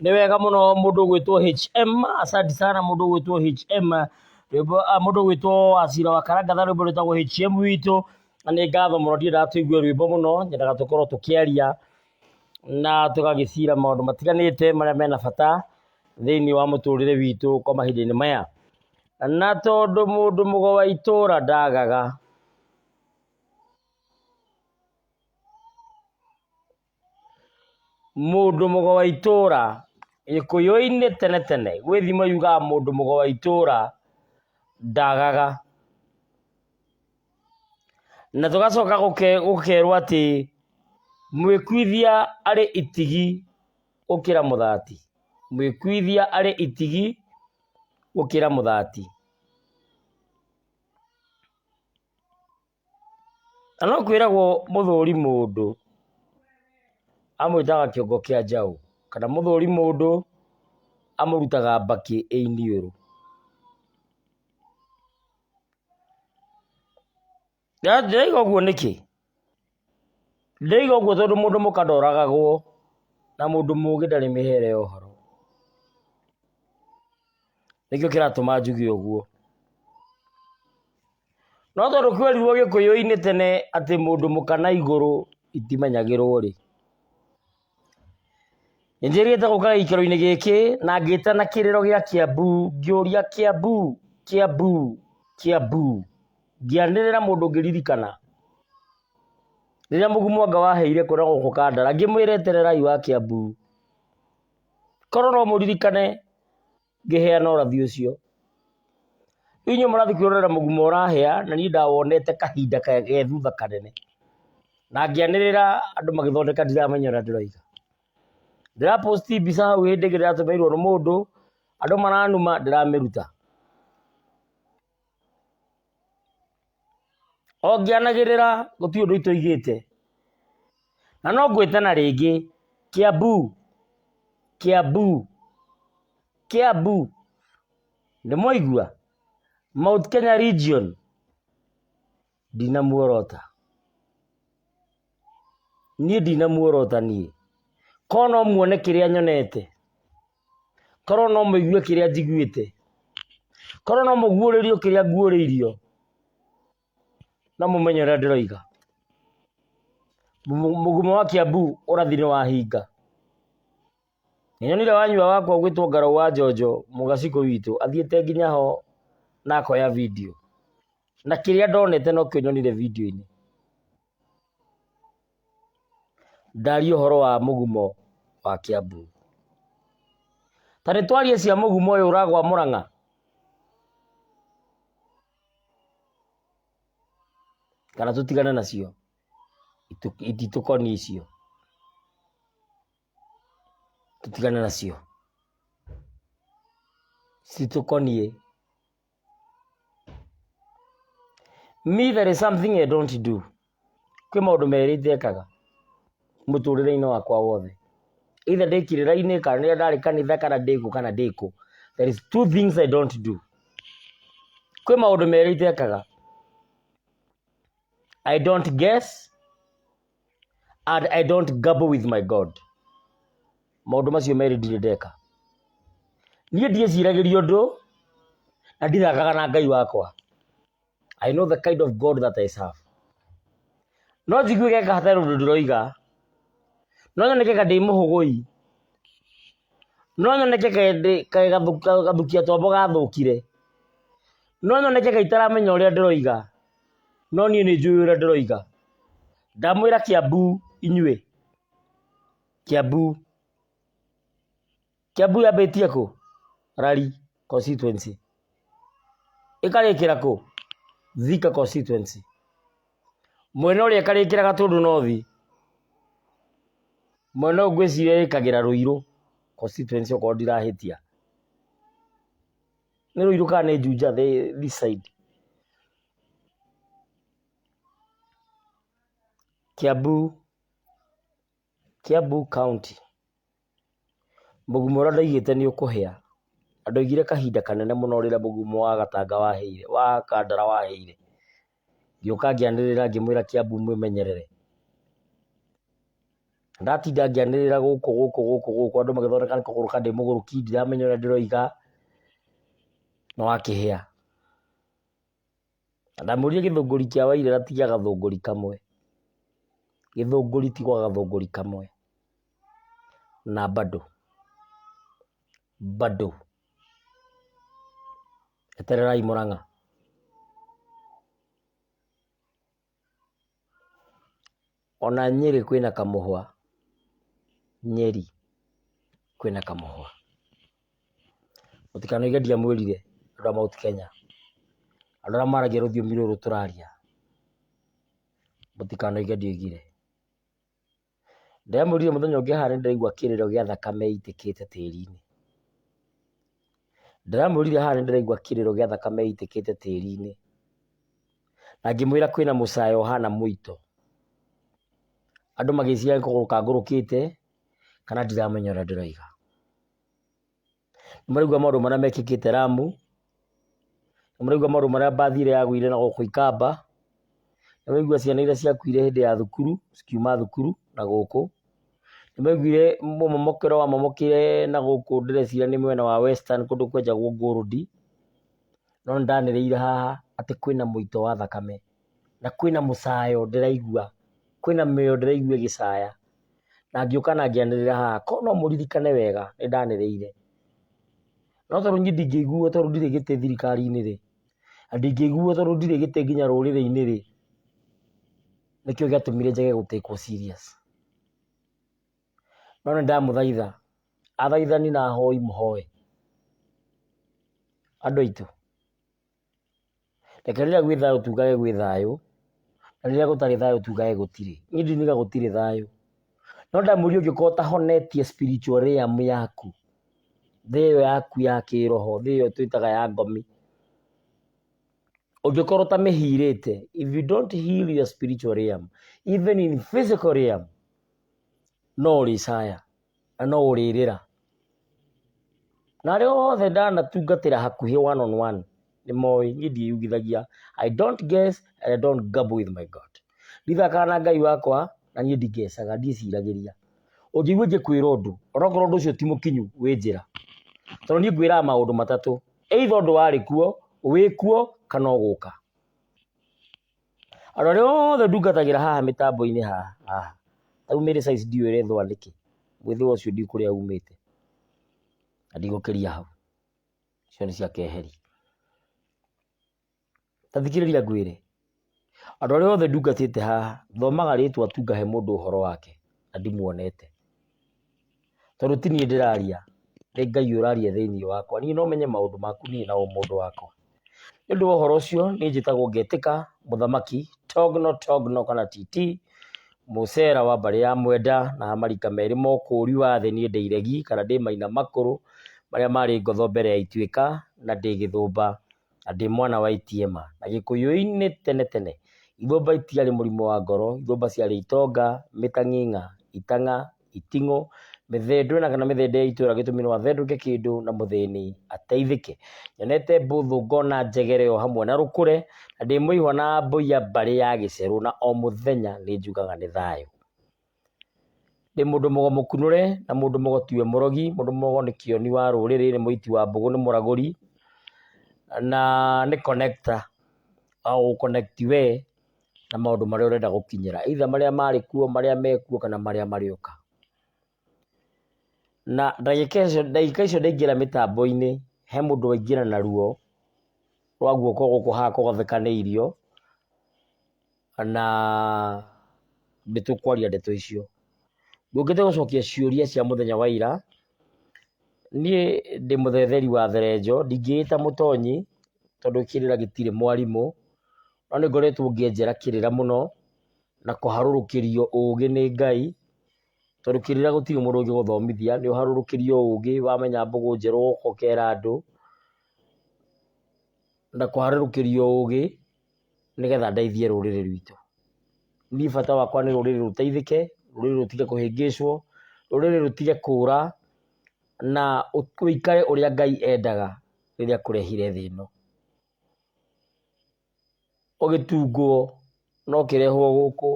Nĩ wega mũno mũndũ ũgwĩtwo HM, asante sana mũndũ ũgwĩtwo HM, rwĩmbo mũndũ ũgwĩtwo Wacira wa Karangatha rwĩmbo rwĩtagwo HM witũ, na nĩ ngatho mũno ndiendaga tũigue rwĩmbo mũno, nyendaga tũkorwo tũkĩaria na tũgagĩcira maũndũ matiganĩte marĩa mena bata thĩiniĩ wa mũtũrĩre witũ kwa mahinda-inĩ maya. Na tondũ mũndũ mũgo wa itũra ndagaga. Mũndũ mũgo wa itũra, gĩkũyũ-inĩ tene tene gwĩ thimo yugaga mũndũ mũgo wa itũra ndagaga. Na tũgacoka gũkerwo atĩ mwĩkuithia arĩ itigi gũkĩra mũthati. Mwĩkuithia arĩ itigi gũkĩra mũthati. Na no kwĩragwo mũthũri mũndũ amwĩtaga kĩongo kĩa njaũ, kana mũthũri mũndũ amũrutaga mbakĩ ĩ iniũrũ. Ndĩroiga ũguo nĩkĩ? Ndĩroiga ũguo tondũ mũndũ mũka ndoragagwo na mũndũ mũgĩ ndarĩ mĩhere ya ũhoro. Nĩkĩo kĩratũma njuge ũguo. No tondũ kwerirwo gĩkũyũ-inĩ tene atĩ mũndũ mũka na igũrũ itimenyagĩrwo rĩ, nĩ njĩrĩgĩte gũka gĩikaro-inĩ gĩkĩ na ngĩtana kĩrĩro gĩa Kiambu, ngĩũria Kiambu, Kiambu, Kiambu, ngĩanĩrĩra mũndũ ngĩririkana rĩrĩa Mũgumu anga waheire kũna gũkũ Kandara, ngĩmwĩra etererai wa Kiambu, korwo no mũririkane ngĩheana ũrathi ũcio. Rĩu inyuĩ mũrathiĩ kwĩrorera mũgumo ũrahĩa na niĩ ndawonete kahinda ge thutha kanene. Na ngĩanĩrĩra andũ magĩthondeka ndiramenya ũrĩa ndĩroiga. Ndĩra post mbica hau hĩndĩ ĩngĩ ndĩratũmĩirwo nĩ mũndũ, andũ maranuma ndĩramĩruta. O ngĩanagĩrĩra gũtirĩ ũndũ itoigĩte. Na no ngwĩtana rĩngĩ, Kiambu, Kiambu, Kiambu, nĩ mwaigua? Mount Kenya region, ndinamuorota. Niĩ ndinamuorota niĩ. Korwo no muone kĩrĩa nyonete, korwo no mũigue kĩrĩa njiguĩte, korwo no mũguũrĩrio kĩrĩa nguũrĩirio, no mũmenye ũrĩa ndĩroiga. Mũgumo wa Kiambu ũrathi nĩ wahinga. Nĩnyonire wanyua wakwa ũgwĩtwo Ngarau wa Njonjo mũgacikũ witũ athiĩte nginya ho na akoya video. Na kĩrĩa ndonete nokĩo nyonire video-inĩ. Ndaria ũhoro wa mũgumo wa Kiambu. Ta nĩ twarie cia mũgumo ũyũ ũragwa Mũrang'a. Kana tũtigane nacio, ititũkoniĩ icio. Tũtigane nacio. Cititũkoniĩ. Me there is something I don't do. Kwĩ maũndũ merĩ itekaga mũtũrĩre-inĩ wakwa wothe. Either ndĩ kĩrĩra-inĩ kana rĩrĩa ndarĩ kanitha kana ndĩ kũ kana ndĩ kũ. There is two things I don't do. Kwĩ maũndũ merĩ itekaga. I don't guess and I don't gamble with my God. Maũndũ macio merĩ ndirĩ ndeka. Niĩ ndiĩciragĩria ũndũ na ndithakaga na Ngai wakwa. I know the kind of God that I serve. No njigue geka hatarĩ ũndũ ndĩroiga, no nyoneke ka ndĩ mũhũgũi, no nyoneke kaĩ gathukia tombo gathũkire, no nyoneke ka itaramenya ũrĩa ndĩroiga, no niĩ nĩ njũĩ ũrĩa ndĩroiga. Ndamwĩra Kiambu inyuĩ, Kiambu. Kiambu yambĩtie kũ? Rari constituency. Ĩkarĩkĩra kũ? Thika constituency. Mwena ũrĩa ĩkarĩkĩra Gatũndũ North, mwena ũyũ ngwĩciria ĩrĩkagĩra Ruiru constituency okorwo ndirahĩtia. Nĩ Ruiru kana nĩ Juja this side. Kiambu, Kiambu county. Mũgumo ũrĩa ndoigĩte nĩ ũkũhĩa, na ndoigire kahinda kanene mũno rĩrĩa mũgumo wa Gatanga wahĩire, wa Kandara wahĩire. Ngĩũka ngĩanĩrĩra ngĩmwĩra Kiambu mwĩmenyerere. Ndatinda ngĩanĩrĩra gũkũ gũkũ gũkũ gũkũ andũ magĩthondeka nĩ kũgũrũka ndĩ mũgũrũki ndiramenya ũrĩa ndĩroiga, nĩ wakĩhĩa. Na ndamũririe gĩthũngũri kĩa Wairera ti gĩa gathũngũri kamwe. Gĩthũngũri ti gwa gathũngũri kamwe. Na bado bado etererai Mũrang'a. Ona Nyĩrĩ kwĩna kamũhwa, Nyeri kwĩna kamũhwa. Mũtikanoige ndiamwĩrire andũ a Mount Kenya, andũ arĩa maragia rũthiomi rũrũ tũraria, mũtikanoige ndioigire. Ndĩramwĩrire mũthenya ũngĩ haha nĩndĩraigua kĩrĩro gĩa thakame ĩitĩkĩte tĩri-inĩ. Ndĩramwĩrire haha nĩndĩraigua kĩrĩro gĩa thakame ĩitĩkĩte tĩri-inĩ. Na ngĩmwĩra kwĩna mũcayo ũhana mũito. Andũ magĩciria nĩ kũgũrũka ngũrũkĩte kana ndiramenya ũrĩa ndĩroiga. Nĩmũraigua maũndũ marĩa mekĩkĩte Lamu, nĩmũraigua maũndũ marĩa mbathi ĩrĩa yagũire na gũkũ Ikamba, nĩmũraigua ciana iria ciakuire hĩndĩ ya thukuru, cikiuma thukuru na gũkũ, nĩmũraiguire mũmomokero wamomokire na gũkũ ndĩreciria nĩ mwena wa Western kũndũ kwenjagwo gold, no nĩndanĩrĩire haha atĩ kwĩna mũito wa thakame, na kwĩna mũcayo ndĩraigua, kwĩna mĩoyo ndĩraigua ĩgĩcaya. Na ngĩũka na ngĩanĩrĩra haha, korwo no mũririkane wega nĩ ndanĩrĩire. No tondũ niĩ ndingĩiguo tondũ ndirĩ gĩtĩ thirikari-inĩ rĩ, na ndingĩiguo tondũ ndirĩ gĩtĩ nginya rũrĩrĩ-inĩ rĩ, nĩkĩo gĩatũmire njage gũ take wo serious. No nĩ ndamũthaitha, athaithani na ahoi mũhoe. Andũ aitũ. Reke rĩrĩa gwĩ thayũ tugage gwĩ thayũ, na rĩrĩa gũtarĩ thayũ tugage gũtirĩ. Niĩ ndiniuga gũtirĩ thayũ. No ndamũria ũngĩkorwo ũtahonetie spiritual realm yaku, thĩ ĩyo yaku ya kĩroho, thĩ ĩyo twĩtaga ya ngomi, ũngĩkorwo ũtamĩhirĩte, if you don't heal your spiritual realm, even in physical realm, no ũrĩcaya na no ũrĩrĩra. Na arĩa othe ndanatungatĩra hakuhĩ one on one nĩ moĩ niĩ ndiĩyugithagia. I don't guess and I don't gamble with my God. Ndithakaga na Ngai wakwa na niĩ ndingecaga, ndiĩciragĩria. Ũngĩigua ngĩkwĩra ũndũ, onokorwo ũndũ ũcio ti mũkinyu wĩ njĩra. Tondũ niĩ ngwĩraga maũndũ matatũ, either ũndũ warĩ kuo, wĩ kuo kana ũgũka. Andũ arĩa othe ndungatagĩra haha mĩtambo-inĩ haha haha, ta rĩu Mary Size ndiũĩ ĩrethũa nĩkĩ, mwĩthũa ũcio ndiũĩ kũrĩa umĩte, na ndigũkĩria hau, icio nĩ cia keheri. Ta thikĩrĩria ngwĩre, andũ arĩa othe ndungatĩte haha, thomaga rĩtwa tu ngahe mũndũ ũhoro wake na ndimuonete. Tondũ ti niĩ ndĩraria, nĩ Ngai ũraria thĩinĩ wakwa. Niĩ no menye maũndũ maku niĩ na ũmũndũ wakwa. Nĩ ũndũ wa ũhoro ũcio, niĩ njĩtagwo Ngetĩka Mũthamaki, Togno Togno kana TT, mũcera wa mbarĩ ya Mwenda na marika merĩ ma ũkũri wa thĩ, niĩ ndĩ iregi kana ndĩ maina makũrũ marĩa marĩ ngotho mbere ya ituĩka na ndĩ gĩthũmba na ndĩ mwana wa itiema. Na gĩkũyũ-inĩ tene tene, ithũmba itiarĩ mũrimũ wa ngoro, ithũmba ciarĩ itonga, mĩtang'ing'a, itang'a, iting'ũ, mĩthendũ ĩna kana mĩthende ya itũra gĩtũmi no athendũke kĩndũ na mũthĩni ateithĩke. Nyonete mbũthũ ngona njegere o hamwe na rũkũre, na ndĩ mũihwa na mbũi ya mbarĩ ya gĩcerũ na o mũthenya nĩ njugaga nĩ thayũ. Ndĩ mũndũ mũgo mũkunũre na mũndũ mũgo tiwe mũrogi, mũndũ mũgo nĩ kĩoni wa rũrĩrĩ, nĩ mũiti wa mbũgũ, nĩ mũragũri na nĩ connector, wa gũgũ connect we na maũndũ marĩa ũrenda gũkinyĩra, either marĩa marĩ kuo, marĩa mekuo kana marĩa marĩũka. Na ndagĩka icio ndaingĩra mĩtambo-inĩ, he mũndũ waingĩra na ruo rwa guoko gũkũ haha kũgathĩkanĩirio, na nĩ tũkwaria ndeto icio. Ngũkĩte gũcokia ciũria cia mũthenya wa ira, niĩ ndĩ mũthetheri wa therenjo, ndingĩĩta mũtonyi tondũ kĩrĩra gĩtirĩ mwarimũ, no nĩ ngoretwo ngĩenjera kĩrĩra mũno na kũharũrũkĩrio ũgĩ nĩ Ngai, tondũ kĩrĩra gũtirĩ mũndũ ũngĩgũthomithia, nĩ ũharũrũkĩrio ũgĩ, wamenya mbũgũ njerũ ũgoka ũkera andũ, na kũharũrũkĩrio ũgĩ nĩgetha ndeithie rũrĩrĩ rwitũ. Niĩ bata wakwa nĩ rũrĩrĩ rũteithĩke, rũrĩrĩ rũtige kũhĩngĩcwo, rũrĩrĩ rũtige kũra, na ũikare ũrĩa Ngai endaga rĩrĩa akũrehire thĩ ĩno. Ũgĩtungwo na ũkĩrehwo gũkũ,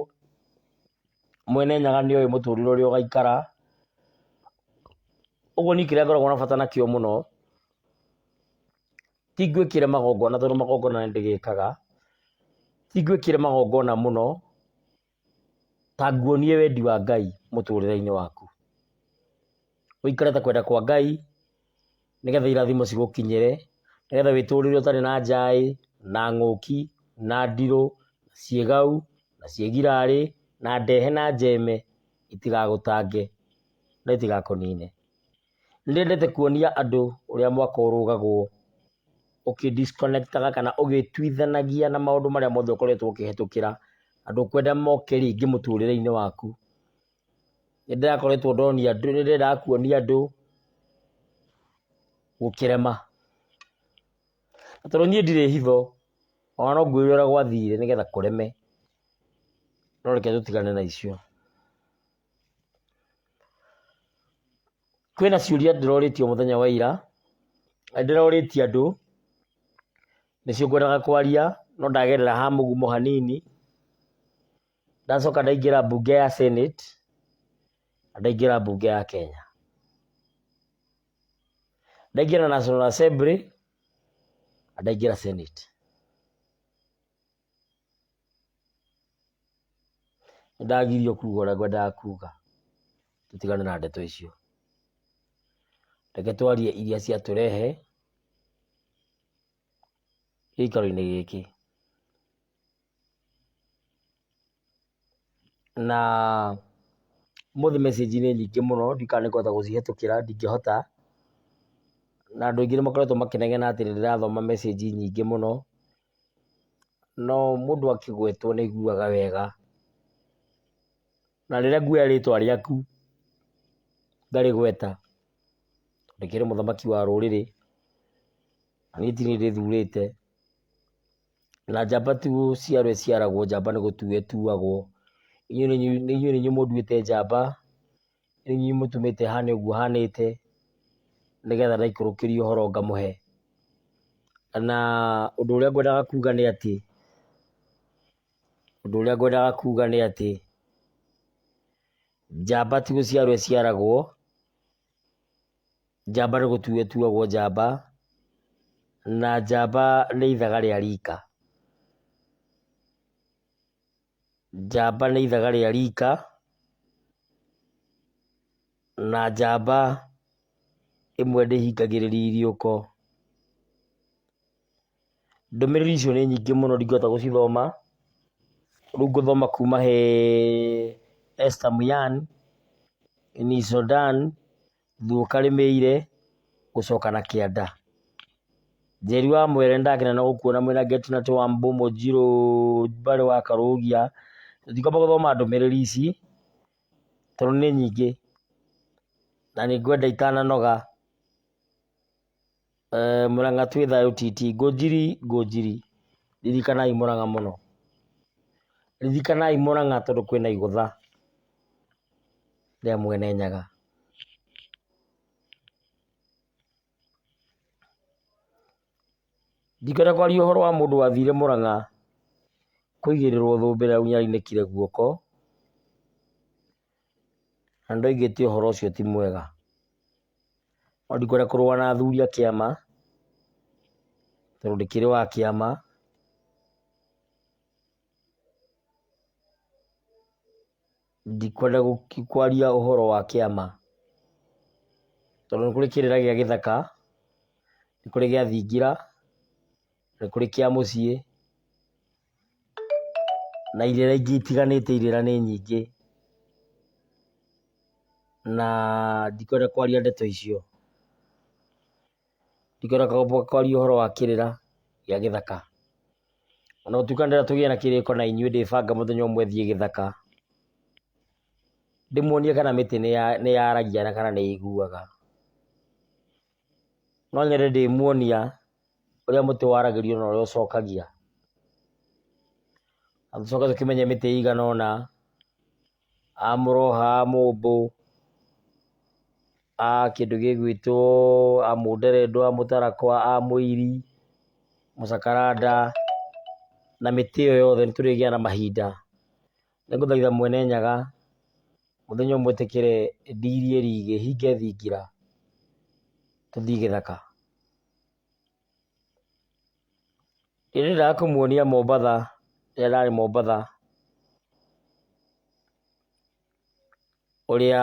Mwene Nyaga nĩoĩ mũtũrĩre ũrĩa ũgaikara. Ũguo niĩ kĩrĩa ngoragwo na bata nakĩo mũno, ti ngwĩkĩre magongona tondũ magongona nĩ ndĩgĩkaga, ti ngwĩkĩre magongona mũno, ta nguonie wendi wa Ngai mũtũrĩre-inĩ waku. Ũikare ta kwenda kwa Ngai, nĩgetha irathimo cigũkinyĩre, nĩgetha wĩtũrĩre ũtarĩ na njaĩ, na ng'ũki, na ndirũ, ciĩgau, na ciĩgirarĩ, na ndehe na njeme, itigagũtange na itigakũnine. Nĩndĩendete kuonia andũ ũrĩa mwaka ũrũgagwo ũkĩ disconnect aga kana ũgĩtuithanagia na maũndũ marĩa mothe ũkoretwo ũkĩhĩtũkĩra na ndũkwenda moke rĩngĩ mũtũrĩre-inĩ waku. Nĩndĩrakoretwo ndonia andũ, nĩndĩrendaga kuonia andũ gũkĩrema. Na tondũ niĩ ndirĩ hitho, ona no ngwĩre ũrĩa gwathire nĩgetha kũreme, no reke tũtigane na icio. Kwĩna ciũria ndĩrorĩtio mũthenya wa ira, na ndĩrorĩtie andũ, nĩcio ngwendaga kwaria, no ndagerera ha mũgumo hanini, ndacoka ndaingĩra mbunge ya Senate, na ndaingĩra mbunge ya Kenya. Ndaingĩra National Assembly, na ndaingĩra Senate. Nĩndagirio kuga ũrĩa ngwendaga kuga, tũtigane na ndeto icio. Reke twarie iria ciatũrehe gĩikaro-inĩ gĩkĩ. Na ũmũthĩ message nĩ nyingĩ mũno ndiũĩ kana nĩngũhota gũcihetũkĩra, ndingĩhota. Na andũ aingĩ nĩmakoretwo makĩnegena atĩ nĩndĩrathoma message nyingĩ mũno. No mũndũ akĩgwetwo nĩ aiguaga wega. Na rĩrĩa nguoya rĩtwa rĩaku ngarĩgweta, ndĩkĩrĩ mũthamaki wa rũrĩrĩ, na niĩ ti niĩ ndĩthurĩte, na njamba ti gũciarwo ĩciaragwo, njamba nĩ gũtuo ĩtuagwo. Inyuĩ nĩ inyuĩ mũnduĩte njamba, nĩ inyuĩ mũtũmĩte hane ũguo hanĩte, nĩgetha ndaikũrũkĩria ũhoro ngamũhe. Na ũndũ ũrĩa ngwendaga kuga nĩ atĩ, ũndũ ũrĩa ngwendaga kuga nĩ atĩ, njamba ti gũciarwo ĩciaragwo, njamba nĩ gũtuo ĩtuagwo njamba, na njamba nĩ ithaga rĩa rika. Njamba nĩ ithaga rĩa rika, na njamba ĩmwe ndĩhingagĩrĩria iriũko. Ndũmĩrĩri icio nĩ nyingĩ mũno ndingĩhota gũcithoma, rĩu ngũthoma kuma he Esther Muyan, Nisodan, Thuoka Rĩmĩire, gũcoka na kĩanda. Njeri wa Mwere nĩndakena nĩ gũkuona mwĩna Getnat wa Mbũmũ Njirũ Mbarĩ wa Karũgia. Tũtikwamba gũthoma ndũmĩrĩri ici tondũ nĩ nyingĩ na nĩngwenda itananoga. Mũrang'a twĩ thayũ TT. Ngũnjiri Ngũnjiri, ririkanai Mũrang'a mũno. Ririkanai Mũrang'a tondũ kwĩna igũtha rĩa Mwene Nyaga. Ndikwenda kwaria ũhoro wa mũndũ wathire Mũrang'a kũigĩrĩrwo thũmbĩ na rĩu nĩaunĩkire guoko, na nĩndoigĩte ũhoro ũcio ti mwega. No ndikwenda kũrũa na athuri a kĩama, tondũ ndĩkĩrĩ wa kĩama. Ndikwenda kwaria ũhoro wa kĩama, tondũ nĩ kũrĩ kĩrĩra gĩa gĩthaka, nĩ kũrĩ gĩa thingira, nĩ kũrĩ kĩa mũciĩ, na irĩra ingĩ itiganĩte irĩra nĩ nyingĩ, na ndikwenda kwaria ndeto icio. Ndikwenda kwaria ũhoro wa kĩrĩra gĩa gĩthaka. Ona gũtuĩka ndĩrenda tũgĩe na kĩrĩko na inyuĩ ndĩbanga mũthenya ũmwe thiĩ gĩthaka, ndĩmuonie kana mĩtĩ nĩ yaragia na kana nĩ ĩiguaga. No nyende ndĩmuonia ũrĩa mũtĩ waragĩrio na ũrĩa ũcokagia. Na tũcoke tũkĩmenye mĩtĩ ĩigana ũna, a mũroha, a mũmbũ, a kĩndũ gĩgwĩtwo a mũnderendwa, a mũtarakwa, a mũiri, mũcakaranda, na mĩtĩ ĩyo yothe nĩ tũrĩgĩa na mahinda. Nĩngũthaitha Mwene Nyaga Mũthenya ũmwe ĩtĩkĩre ndirie rigĩ, hinge thingira, tũthiĩ gĩthaka. Nĩndendaga kũmuonia Mombatha, rĩrĩa ndarĩ Mombatha, ũrĩa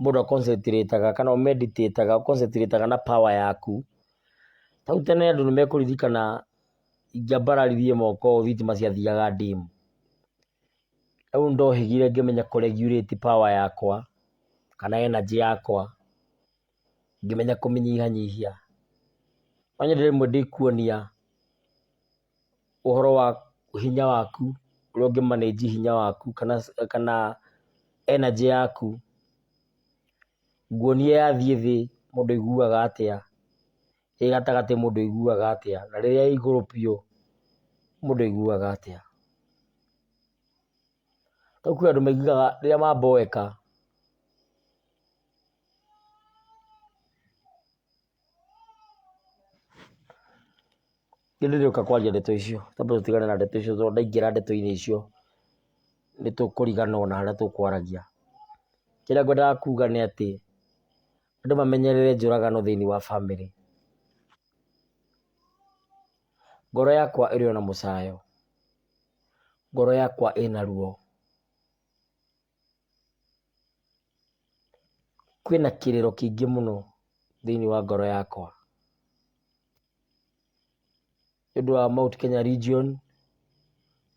mũndũ a concentrate aga kana ũ meditate aga, ũ concentrate aga na power yaku. Hau tene andũ nĩmekũririkana ingĩambararirie moko ũũ thitima ciathiaga dim. Rĩu nĩndohĩgire ngĩmenya kũ regulate power yakwa kana energy yakwa, ngĩmenya kũmĩnyihanyihia. No nyende rĩmwe ndĩkuonia ũhoro wa hinya waku, ũrĩa ũngĩ manage hinya waku kana energy yaku. Nguonie yathiĩ thĩ mũndũ aiguaga atĩa, ĩ gatagatĩ mũndũ aiguaga atĩa, na rĩrĩa ĩ igũrũ biũ mũndũ aiguaga atĩa. Rĩu kwĩ andũ maiguaga rĩrĩa mamboeka niĩ ndĩrĩũka kwaria ndeto icio, twambe tũtigane na ndeto icio tondũ ndaingĩra ndeto-inĩ icio nĩ tũkũriganĩrwo na harĩa tũkwaragia. Kĩrĩa ngwendaga kuga nĩ atĩ andũ mamenyerere njũragano thĩiniĩ wa bamĩrĩ. Ngoro yakwa ĩrĩ ona mũcayo, ngoro yakwa ĩna ruo. Kwĩna kĩrĩro kĩingĩ mũno thĩiniĩ wa ngoro yakwa. Nĩ ũndũ wa Mount Kenya region,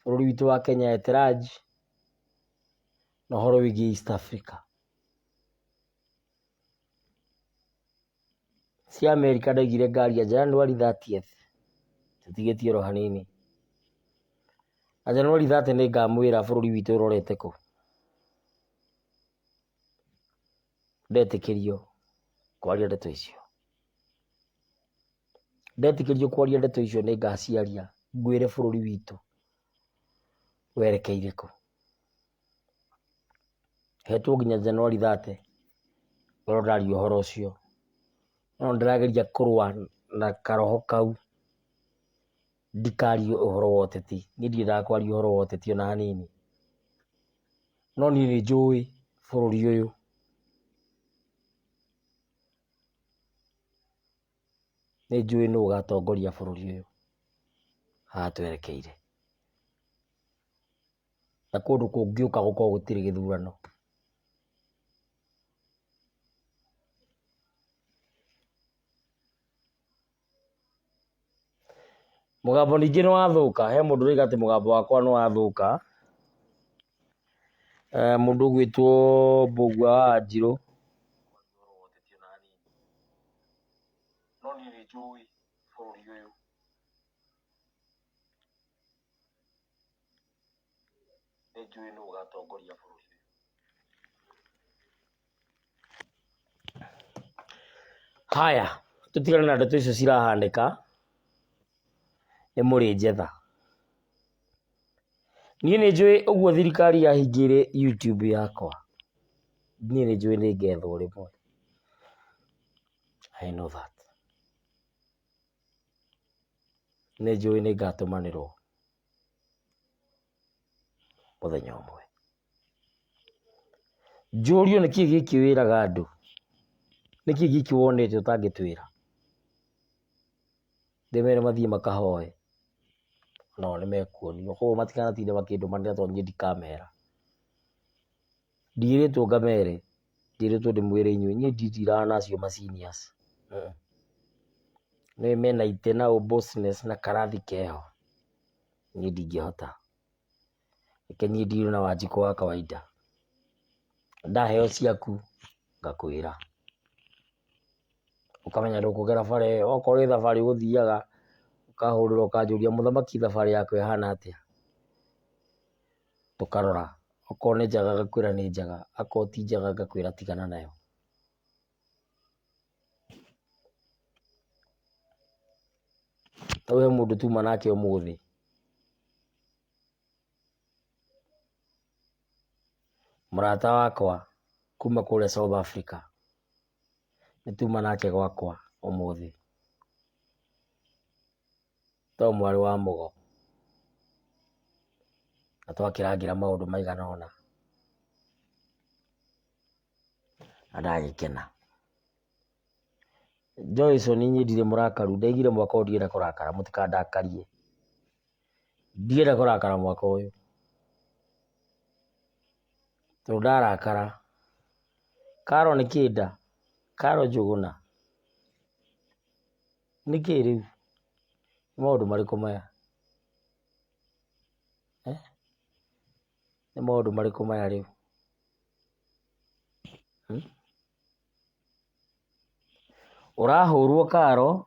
bũrũri witũ wa Kenya at large, na ũhoro wĩgiĩ East Africa. Cia Amerika ndaigire ngaria January 30th, tũtigĩtie oro hanini. Na January 30 nĩ ngamwĩra bũrũri witũ ũrorete kũ. Ndetĩkĩrio kwaria ndeto icio. Ndetĩkĩrio kwaria ndeto icio nĩ ngaciaria ngwĩre bũrũri witũ werekeire kũ. Hetwo nginya January 30 ngorwo ndaria ũhoro ũcio. No nĩndĩrageria kũrũa na karoho kau ndikarie ũhoro wa ũteti. Niĩ ndiendaga kwaria ũhoro wa ũteti ona hanini. No niĩ nĩ njũĩ bũrũri ũyũ nĩ njũĩ nũ ũgatongoria bũrũri ũyũ haha twerekeire. Na kũndũ kũngĩũka gũkorwo gũtirĩ gĩthurano. Mũgambo ningĩ nĩ wathũka, he mũndũ ũroiga atĩ mũgambo wakwa nĩ wathũka. Mũndũ ũgwĩtwo Mbũgua wa Wanjirũ. No niĩ nĩ njũĩ bũrũri ũyũ. Nĩ njũĩ nũ ũgatongoria bũrũri ũyũ. Haya, tũtigane na ndeto icio cirahanĩka, nĩ mũrĩnjetha. Niĩ nĩ njũĩ ũguo thirikari yahingĩire YouTube yakwa, niĩ nĩ njũĩ nĩ ngethwo rĩmwe. I know that. Nĩ njũĩ nĩ ngatũmanĩrwo mũthenya ũmwe. Njũrio nĩkĩ gĩkĩ wĩraga andũ, nĩkĩ gĩkĩ wonete ũtangĩtwĩra? Ndĩmere mathiĩ makahoe, onao nĩmekuonio, koguo matikanatinda makĩndũmanĩra tondũ niĩ ndikamera. Ndiĩrĩtwo ngamere, njĩrĩtwo ndĩmwĩre inyuĩ, niĩ ndindiraga na acio ma seniors. Nĩũĩ mena itĩ na ũ bossness na karathi keho, niĩ ndingĩhota. Reke niĩ deal na Wanjikũ wa kawaida. Ndaheo ciaku ngakwĩra. Ũkamenya ndũkũgera bara ĩyo, okorwo nĩ thabarĩ ũgũthiaga ũkahũrĩra ũkanjũria mũthamaki thabarĩ yaku ĩhana atĩa? Tũkarora, okorwo nĩ njega ngakwĩra nĩ njega, akorwo ti njega ngakwĩra tigana nayo. Rĩu he mũndũ tuma nake ũmũthĩ. Mũrata wakwa kuma kũrĩa South Africa, nĩ tuma nake gwakwa ũmũthĩ. To mwarĩ wa Mũgo. Na twakĩrangĩra maũndũ maigana ũna. Na ndagĩkena. Joyson niĩ ndirĩ mũrakaru, ndaigire mwaka ũyũ ndirenda kũrakara, mũtikandakarie. Ndirenda kũrakara mwaka ũyũ. Tondũ ndarakara, Karo nĩ kĩnda, Karo Njũgũna, nĩkĩ rĩu? Nĩ maũndũ marĩkũ maya? Eh? Nĩ maũndũ marĩkũ maya rĩu? Hmm? Ũrahũrwo karo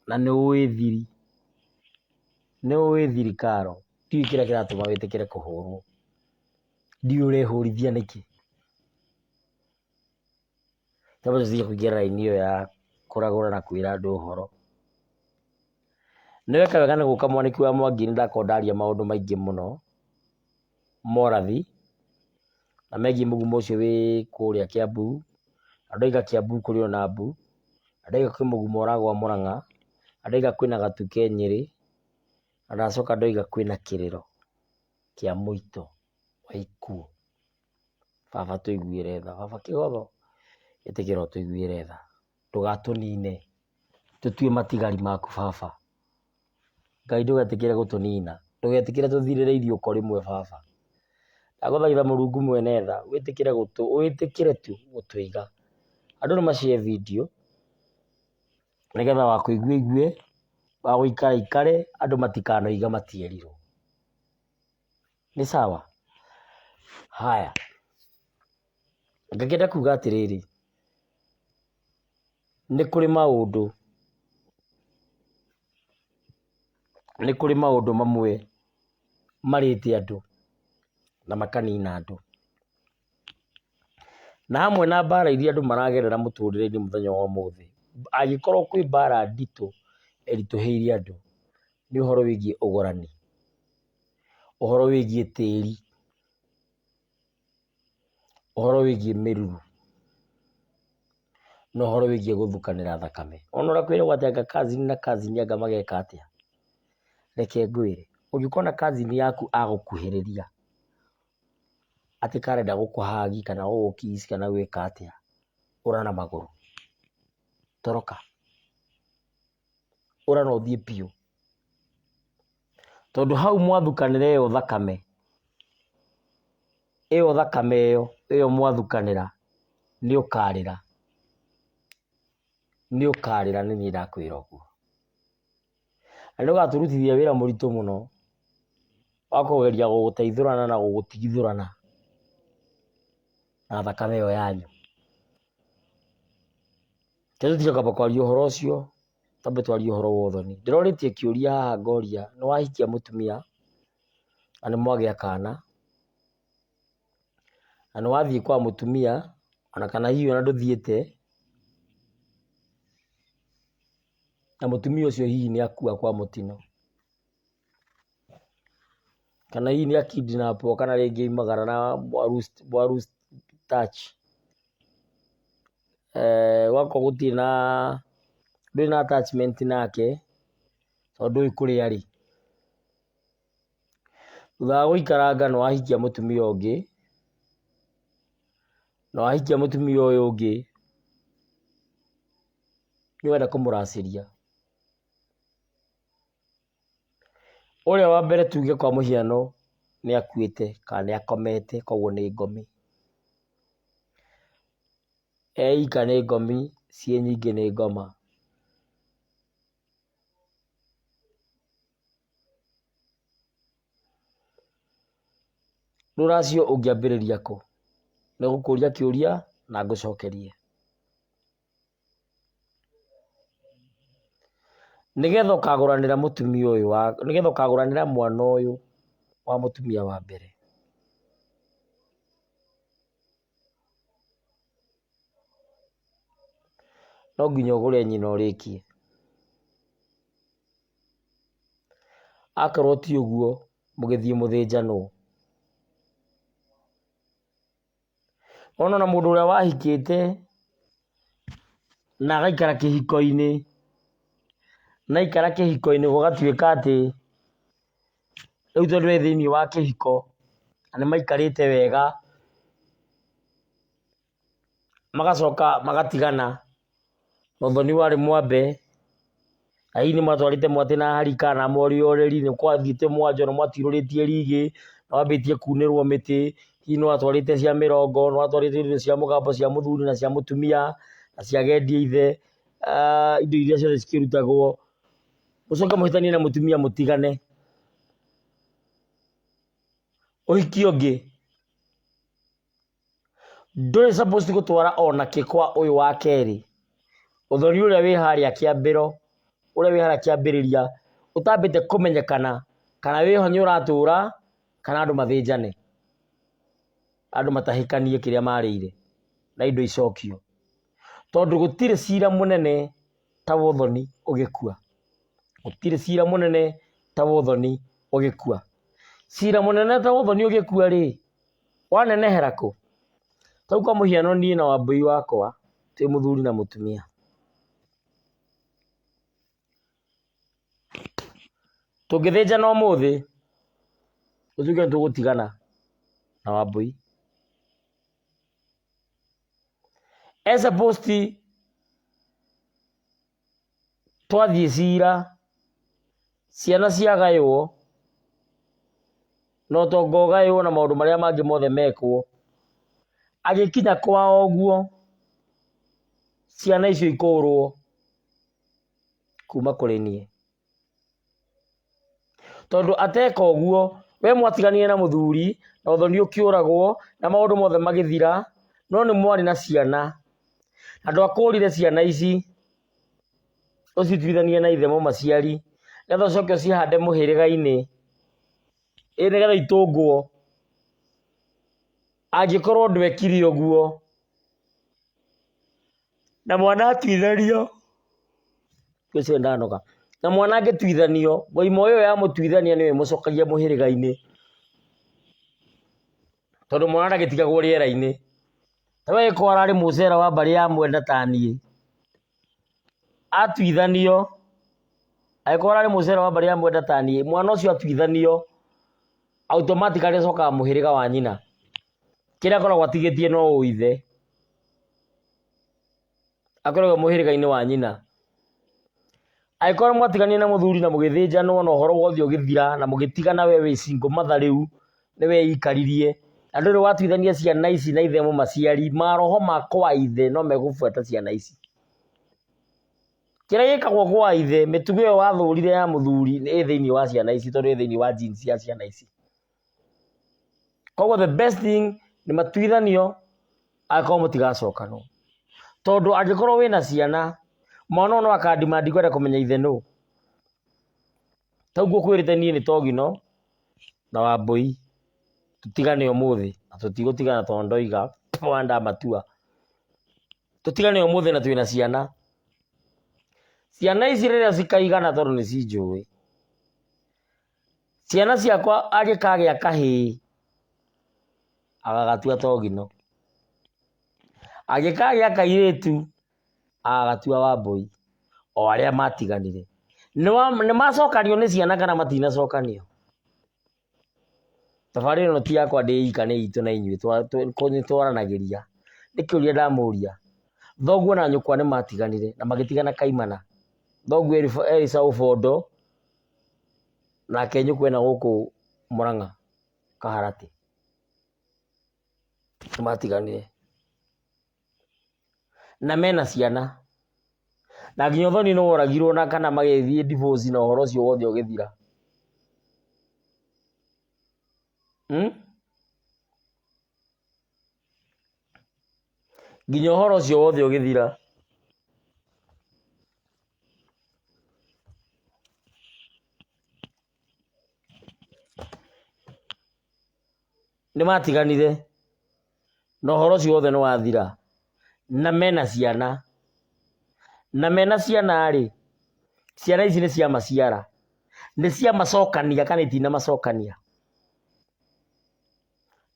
na nĩ ũĩ thiri. Nĩ ũĩ thiri karo. Ndiũĩ kĩrĩa kĩratũma wĩtĩkĩre kũhũrwo. Ndiũĩ ũrehũrithia nĩkĩ. Twambe tũtige kũingĩra raini ĩyo ya kũragũra na kwĩra andũ ũhoro. Nĩ weka wega nĩ gũka Mwanĩki wa Mwangi nĩ ndakorwo ndaria maũndũ maingĩ mũno, morathi, na megiĩ mũgumo ũcio wĩ kũrĩa Kiambu, na ndoiga Kiambu kũrĩ ona mbu, na ndoiga kwĩ mũgumo ũragũa Mũrang'a, na ndoiga kwĩna gatu ke Nyĩrĩ, na ndacoka ndoiga kwĩna kĩrĩro kĩa mũito wa ikuũ. Baba tũiguĩre tha, baba kĩgotho ĩtĩkĩra ũtũiguĩre tha, ndũgatũnine, tũtue matigari maku baba. Ngai ndũgetĩkĩre gũtũnina, ndũgetĩkĩre tũthirĩre iriũko rĩmwe baba. Ndagũthaitha Mũrungu mwene tha, wĩtĩkĩre gũtũ, wĩtĩkĩre tu gũtũiga. Andũ nĩ ma share video, nĩgetha wa kũigua aigue, wa gũikara aikare, andũ matikanoige matierirwo. Nĩ sawa? Haya, ngakĩenda kuga atĩrĩrĩ, nĩ kũrĩ maũndũ, nĩ kũrĩ maũndũ mamwe marĩte andũ na makanina andũ. Na hamwe na mbara iria andũ maragerera mũtũrĩre-inĩ mũthenya wa ũmũthĩ, angĩkorwo kwĩ mbara nditũ ĩritũhĩire andũ, nĩ ũhoro wĩgiĩ ũgũrani, ũhoro wĩgiĩ tĩri, ũhoro wĩgiĩ mĩruru, na ũhoro wĩgiĩ gũthukanĩra thakame. Wona ũrĩa kwĩragwo atĩ anga cousin na cousin anga mageka atĩa? Reke ngwĩre, ũngĩkona cousin yaku agũkuhĩrĩria, atĩ karenda gũkũ hug kana gũgũ kiss kana gwĩka atĩa, ũra na magũrũ, toroka, ũra na ũthiĩ biũ. Tondũ hau mwathukanĩra ĩyo thakame, ĩyo thakame ĩyo, ĩyo mwathukanĩra, nĩ ũkarĩra, nĩ ũkarĩra nĩ niĩ ndakwĩra ũguo. Na nĩ ũgatũrutithia wĩra mũritũ mũno, wa kũgeria gũgũteithũrana na gũgũtigithũrana na thakame ĩyo yanyu. Reke tũtige kwamba kwaria ũhoro ũcio, twambe twarie ũhoro wa ũthoni. Ndĩrorĩtie kĩũria haha ngoria, nĩ wahikia mũtumia, na nĩ mwagĩa kana, na nĩ wathiĩ kwa mũtumia, ona kana hihi ona ndũthiĩte, na mũtumia ũcio hihi nĩ akua kwa mũtino. Kana hihi nĩ a kidnap wo kana rĩngĩ aimagara na mwa lose touch. Gwakorwo gũtirĩ na, ndũrĩ na attachment nake, tondũ ndũĩ kũrĩa arĩ. Thutha wa gũikaranga nĩ wahikia mũtumia ũngĩ, na wahikia mũtumia ũyũ ũngĩ, nĩ ũrenda kũmũracĩria. Ũrĩa wa mbere tuge kwa mũhiano nĩ akuĩte kana nĩ akomete koguo nĩ ngomi. E ika nĩ ngomi, ciĩ nyingĩ nĩ ngoma. Rũracio ũngĩambĩrĩria kũ? Nĩ gũkũria kĩũria na ngũcokerie. Nĩgetha ũkagũranĩra mũtumia ũyũ wa, nĩgetha ũkagũranĩra mwana ũyũ wa mũtumia wa mbere. No nginya ũgũre nyina ũrĩkie. Akorwo ti ũguo mũgĩthiĩ mũthĩnjanwo. Wona ona mũndũ ũrĩa wahikĩte na agaikara kĩhiko-inĩ, na aikara kĩhiko-inĩ gũgatuĩka atĩ rĩu tondũ e thĩiniĩ wa kĩhiko na nĩ maikarĩte wega, Magacoka magatigana na ũthoni warĩ mwambe, na hihi nĩ mwatwarĩte mwatĩ na harika na moriorĩri, nĩ kwathiĩte mwanjo, nĩ mwatirũrĩtie rigĩ, nĩ wambĩtie kunĩrwo mĩtĩ, hihi nĩ watwarĩte cia mĩrongo, nĩ watwarĩte indo cia mũgambo cia mũthuri na cia mũtumia, na cia agendi a ithe, indo iria ciothe cikĩrutagwo, mũcoke mũhĩtanie na mũtumia mũtigane. Ũhiki ũngĩ ndũrĩ supposed gũtwara ona kĩ kwa ũyũ wa kerĩ. Ũthoni ũrĩa wĩ harĩa kĩambĩro, ũrĩa wĩ harĩa kĩambĩrĩria ũtambĩte kũmenyekana kana wĩho nĩ ũratũra kana andũ mathĩnjane, andũ matahĩkanie kĩrĩa marĩire na indo icokio. Tondũ gũtirĩ cira mũnene ta wa ũthoni ũgĩkua. Gũtirĩ cira mũnene ta wa ũthoni ũgĩkua. Cira mũnene ta wa ũthoni ũgĩkua rĩ, wanenehera kũ? Ta rĩu kwa mũhiano niĩ na Wambũi wakwa twĩ mũthuri na mũtumia. Tũngĩthĩnjana ũmũthĩ, tũtuĩke nĩ tũgũtigana na Wambũi. E supposed twathiĩ cira, ciana ciagaywo, na ũtonga ũgaywo na maũndũ marĩa mangĩ mothe mekwo, agĩkinya kwao ũguo, ciana icio ikũrwo kuma kũrĩ niĩ. Tondũ ateka ũguo, we mwatiganire na mũthuri, na ũthoni ũkĩũragwo, na maũndũ mothe magĩthira, no nĩ mwarĩ na ciana, na ndwakũrire ciana ici, ũcituithanie na ithe mũmaciari, nĩgetha ũcoke ũcihande mũhĩrĩga-inĩ, ĩ nĩgetha itũngwo. Angĩkorwo ndwekire ũguo, na mwana atuithanio, ngwĩciria ndanoga, na mwana angĩtuithanio, ngoima ĩyo yamũtuithania nĩyo ĩmũcokagia mũhĩrĩga-inĩ, tondũ mwana ndagĩtigagwo rĩera-inĩ. Ta we angĩkorwo ararĩ mũcera wa mbarĩ ya mwenda ta niĩ, atuithanio, angĩkorwo ararĩ mũcera wa mbarĩ ya mwenda ta niĩ, mwana ũcio atuithanio, automatically acokaga mũhĩrĩga wa nyina. Kĩrĩa akoragwo atigĩtie no ũithe. Akoragwo mũhĩrĩga-inĩ wa nyina. Angĩkorwo mwatiganire na mũthuri na mũgĩthĩnjanwo na ũhoro wothe ũgĩthira na mũgĩtigana we wĩ single mother rĩu, nĩ weikaririe, na ndũrĩ watuithania ciana ici na ithe mũmaciari, maroho ma kwa ithe no megũbuata ciana ici. Kĩrĩa gĩkagwo kwa ithe, mĩtugo ĩyo wathũrire ya mũthuri ĩ thĩiniĩ wa ciana ici tondũ ĩ thĩiniĩ wa genes cia ciana ici. Koguo the best thing nĩ matuithanio angĩkorwo mũtigacokanwo. Tondũ angĩkorwo wĩna ciana, mwana ũyũ no aka demand kwenda kũmenya ithe nũ. Ta rĩu ngũkwĩrĩte niĩ nĩ Togino na Wambũi tũtigane ũmũthĩ na tũtigũtigana tondũ ndoiga ndamatua. Tũtigane ũmũthĩ na twĩna ciana. Ciana ici rĩrĩa cikaigana tondũ nĩ cinjũĩ, ciana ciakwa angĩkagĩa kahĩĩ agagatua Togino, angĩkagĩa kairĩtu agagatua Wambũi, o arĩa matiganire. Nĩ macokanio nĩ ciana kana matinacokanio? Thabarĩ ĩno ti yakwa ndĩ ika nĩ itũ na inyuĩ nĩ twaranagĩria. Nĩ kĩũria ndamũria, thoguo na nyũkwa nĩ matiganire na magĩtigana kaimana. Thoguo erĩ Ũbondo nake nyũkwa ena gũkũ Mũrang'a Kaharatĩ. Nĩ matiganire na mena ciana. Na nginya ũthoni nĩ woragirwo na kana magĩthiĩ divorce na ũhoro ũcio wothe ũgĩthira. Hmm? Nginya ũhoro ũcio wothe ũgĩthira. Nĩ matiganire na ũhoro ũcio wothe nĩ wathira na mena ciana. Na mena ciana rĩ, ciana ici nĩ ciamaciara, nĩ ciamacokania kana itinamacokania?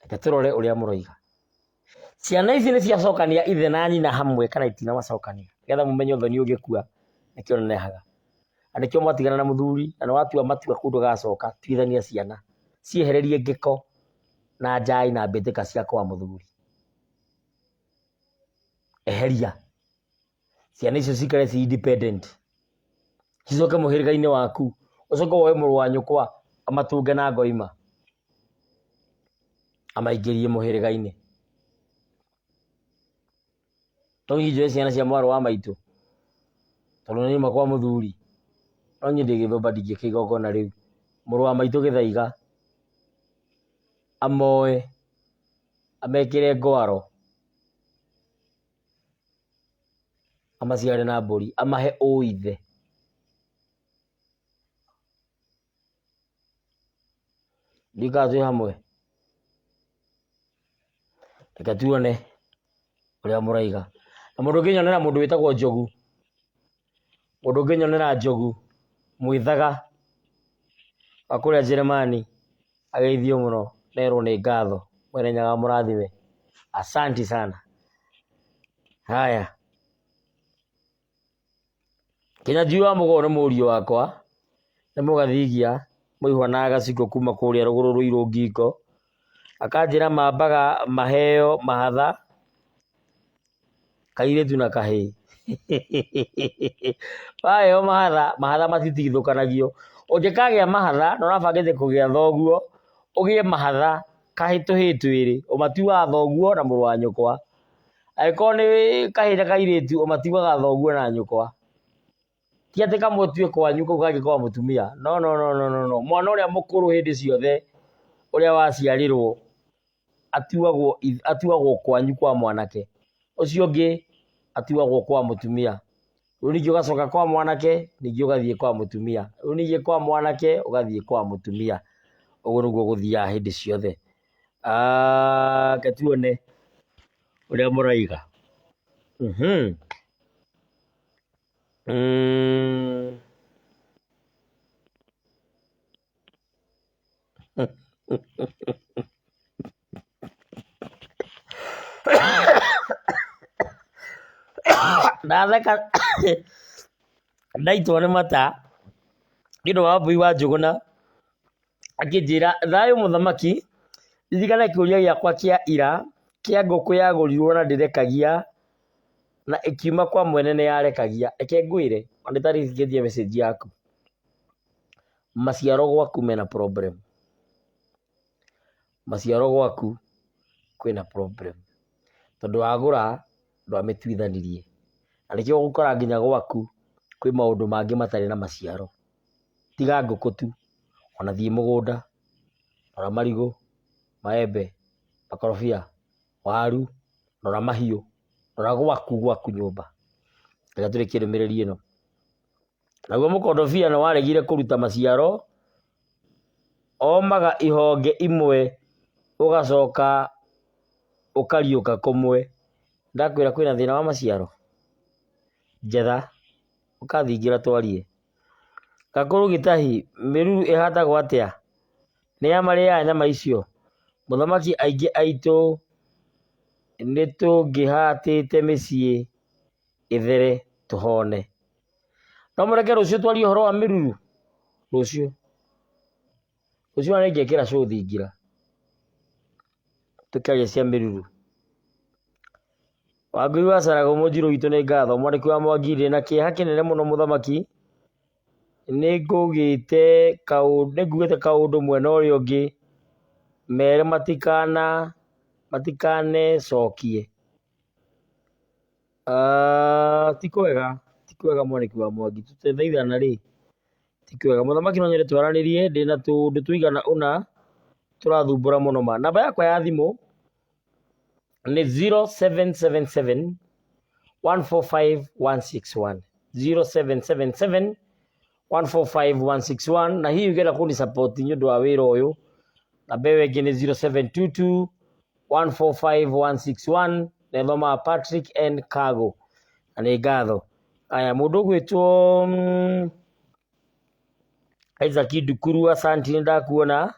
Reke tũrore ũrĩa mũroiga. Ciana ici nĩ ciacokania ithe na nyina hamwe kana itinamacokania? Nĩgetha mũmenye ũthoni ũngĩkua nĩkĩo ũnenehaga. Na nĩkĩo mwatigana na mũthuri na nĩ watua matua kũu ndũgacoka, tuithania ciana, ciehererie ngĩko na njai na mbĩtĩka cia kwa mũthuri. Eheria ciana icio cikare ci independent, cicoke mũhĩrĩga-inĩ waku, ũcoke woe mũrũ wa nyũkwa amatũnge na ngoima amaingĩrie mũhĩrĩga-inĩ. To nginya njoe ciana cia mwarĩ wa maitũ tondũ nĩ nyuma kwa mũthuri, no niĩ ndĩ gĩthũmba ndingĩka igongona rĩu. Mũrũ wa maitũ gĩthaiga amoe amekĩre ngwaro amaciare na mbũri amahe ũithe. Ndiũĩ kana twĩ hamwe? Reke tuone ũrĩa mũraiga. Na mũndũ ũngĩnyonera mũndũ wĩtagwo Njogu, mũndũ ũngĩnyonera Njogu mwĩthaga wa kũrĩa Njeremani ageithio mũno na erwo nĩ ngatho. Mwene Nyaga amũrathime. Asanti sana. Haya. Kĩnyanjui wa Mũgũrũ nĩ mũriũ wakwa, nĩ mũgathigia mũihwa na gaciko kuma kũrĩa rũgũrũ rũirũ ngingo, akanjĩra mambaga maheo mahatha, kairĩtu na kahĩĩ. Waheo mahatha, mahatha matitigithũkanagio. Ũngĩkagĩa mahatha na ũrabangĩte kũgĩa thoguo, ũgĩe mahatha tũhĩĩ twĩrĩ, ũmatuaga thoguo na mũrũ wa nyũkwa. Angĩkorwo nĩ kahĩĩ na kairĩtu ũmatuaga thoguo na nyũkwa. Ti atĩ kamwe ũtue kwanyu kau kangĩ kwa mũtumia, no no no no no no. Mwana ũrĩa mũkũrũ hĩndĩ ciothe ũrĩa waciarirwo atuagwo atuagwo kwanyu kwa mwanake, ũcio ũngĩ atuagwo kwa mũtumia. Rĩu ningĩ ũgacoka kwa mwanake, ningĩ ũgathiĩ kwa mũtumia, rĩu ningĩ kwa mwanake ũgathiĩ kwa mũtumia. Ũguo nĩguo gũthiaga hĩndĩ ciothe. Reke tuone ũrĩa mũraiga. Ndatheka ndaitwo nĩ mata nĩ ũndũ wa Wambũi wa Njũgũna akĩnjĩra thayũ mũthamaki, ririkana kĩũria gĩakwa kĩa ira kĩa ngũkũ yagũrirwo na ndĩrekagia na ĩkiuma kwa mwene nĩ yarekagia. Reke ngwĩre ona itarĩkĩtie message yaku, maciaro gwaku mena problem, maciaro gwaku kwĩna problem tondũ wagũra ndwamĩtuithanirie na nĩkĩo ũgũkora nginya gwaku kwĩ maũndũ mangĩ matarĩ na maciaro. Tiga ngũkũ tu, ona thiĩ mũgũnda, rora marigũ, maembe, makorobia, waru, rora mahiũ, rora gwaku gwaku nyũmba. Reke tũrĩkie ndũmĩrĩri ĩno. Naguo mũkondobia nĩ waregire kũruta maciaro, omaga ihonge imwe ũgacoka ũkariũka kũmwe. Ndakwĩra kwĩna thĩna wa maciaro? Njetha, ũkathingĩra twarie. Gakũrũ Gĩtahi, mĩruru ĩhandagwo atĩa? Nĩa marĩaga nyama icio? Mũthamaki aingĩ aitũ nĩtũngĩhatĩte mĩciĩ ĩthere tũhone. No mũreke rũciũ twarie ũhoro wa mĩruru? Rũciũ. Rũciũ ona nĩngekĩra show thingira. Tũkĩaria cia mĩruru. Wangui wa Saragũ mũnjirũ witũ nĩ ngatho. Mwandĩki wa Mwangi ndĩna kĩeha kĩnene mũno mũthamaki. Nĩngugĩte kaũndũ mwena ũrĩa ũngĩ mere matikanecokie. Ti kwega, ti kwega mwanĩki wa Mwangi, tũtethaithana rĩ, ti kwega. Mũthamaki no nyende twaranĩrie ndĩna tũũndũ tũigana ũna tũrathumbũra mũno ma. Namba yakwa ya thimũ nĩ 0777 145 161 0777 145 161 na hihi ũngĩenda kũni support nĩ ũndũ wa wĩra ũyũ namba ĩyo ĩngĩ nĩ 0722 145 161 na ĩthomaga Patrick N Kago na nĩ ngatho. Aya mũndũ ũgwĩtwo Isaac Ndukuru asanti nĩ ndakuona.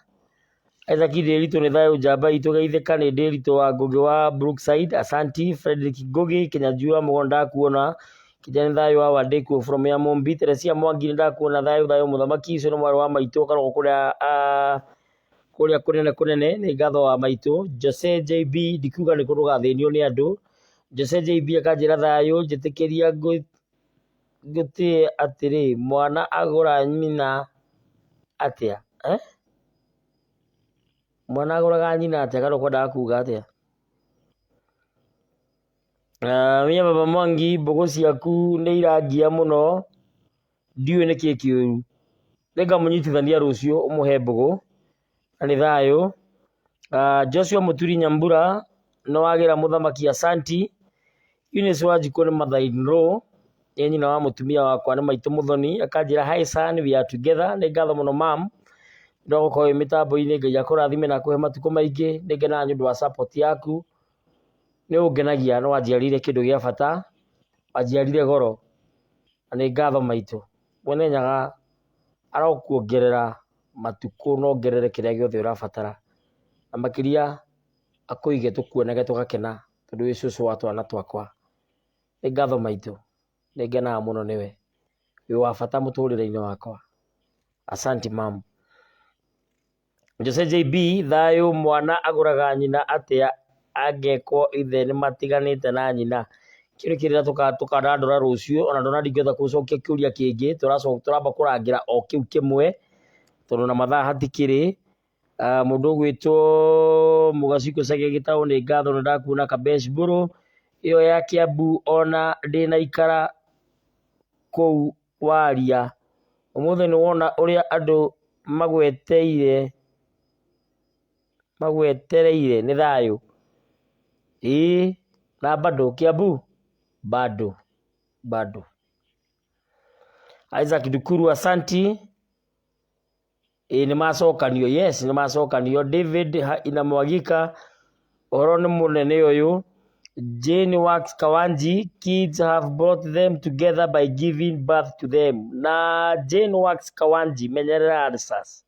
Isaac Ndĩritũ nĩ thayũ njamba itũ geithĩka nĩ Ndĩritũ wa Ngũgĩ wa Brookside asanti. Frederick Ngũgĩ Kĩnyanjui wa Mũgo nĩ ndakuona. Kijani thayũ wa Wandĩkũ from Nyamũmbi. Teresia Mwangi nĩ ndakuona thayũ thayũ mũthamaki ũcio nĩ mwarĩ wa maitũ ũkoragwo kũrĩa kũrĩa kũnene kũnene nĩ ngatho wa maitũ. Jose JB ndikuga nĩ kũ ndũgathĩnio nĩ andũ. Jose JB akanjĩra thayũ njĩtĩkĩria ngũtĩe atĩrĩ mwana agũra nyina atĩa eh? Mwana agũraga nyina atĩa kana ũkwendaga kuga atĩa? Mia baba Mwangi mbũgũ ciaku nĩ irangia mũno ndiũĩ nĩkĩ kĩũru. Nĩngamũnyitithania rũciũ ũmũhe mbũgũ na nĩ thayũ. Joshua Mũturi Nyambura nĩwagĩra mũthamaki asanti. Eunice Wanjikũ nĩ mother in law nĩ nyina wa mũtumia wakwa nĩ maitũ Mũthoni akanjĩra hi son we are together. Nĩ ngatho mũno mum nĩ wa gũkorwo wĩ mĩtambo-inĩ Ngai akũrathime na akũhe matukũ maingĩ. Nĩngenaga nĩ ũndũ wa support yaku. Nĩ ũngenagia nĩ wanjiarĩire kĩndũ gĩa bata, wanjiarire goro na nĩ ngatho maitũ. Mwene Nyaga arokuongerera matukũ na ongerere kĩrĩa gĩothe ũrabatara, na makĩria akũige tũkuonage tũgakena tondũ wĩ cũcũ wa twana twakwa. Nĩ ngatho maitũ, nĩ ngenaga mũno nĩwe, wĩ wa bata mũtũrĩre-inĩ wakwa. Asanti mum. Jose JB thayũ mwana agũraga nyina atĩa angĩkwo ithe nĩmatiganĩte na nyina? Kĩu nĩ kĩrĩa tũkandandũra rũciũ ona ndona ndingĩhota gũcokia kĩũria kĩngĩ tũramba kũrangĩra o kĩu kĩmwe tondũ na mathaa hatikĩrĩ. Mũndũ ũgwĩtwo Mũgacikũ Chege Gĩtaũ nĩ ngatho nĩ ndakuona Kabesh Mbũrũ ĩyo ya Kiambu ona ndĩnaikara kũu waria. Ũmũthĩ nĩ wona ũrĩa andũ magweteire magwetereire nĩ thayũ. Ĩĩ na bado Kiambu bado bado. Isaac Ndukuru asanti. Ĩĩ nĩ macokanio, yes nĩ macokanio. David Inamwagika, ũhoro nĩ mũnene ũyũ. Jane Wax Kawanji, kids have brought them together by giving birth to them. Na Jane Wax Kawanji, menyerera answers.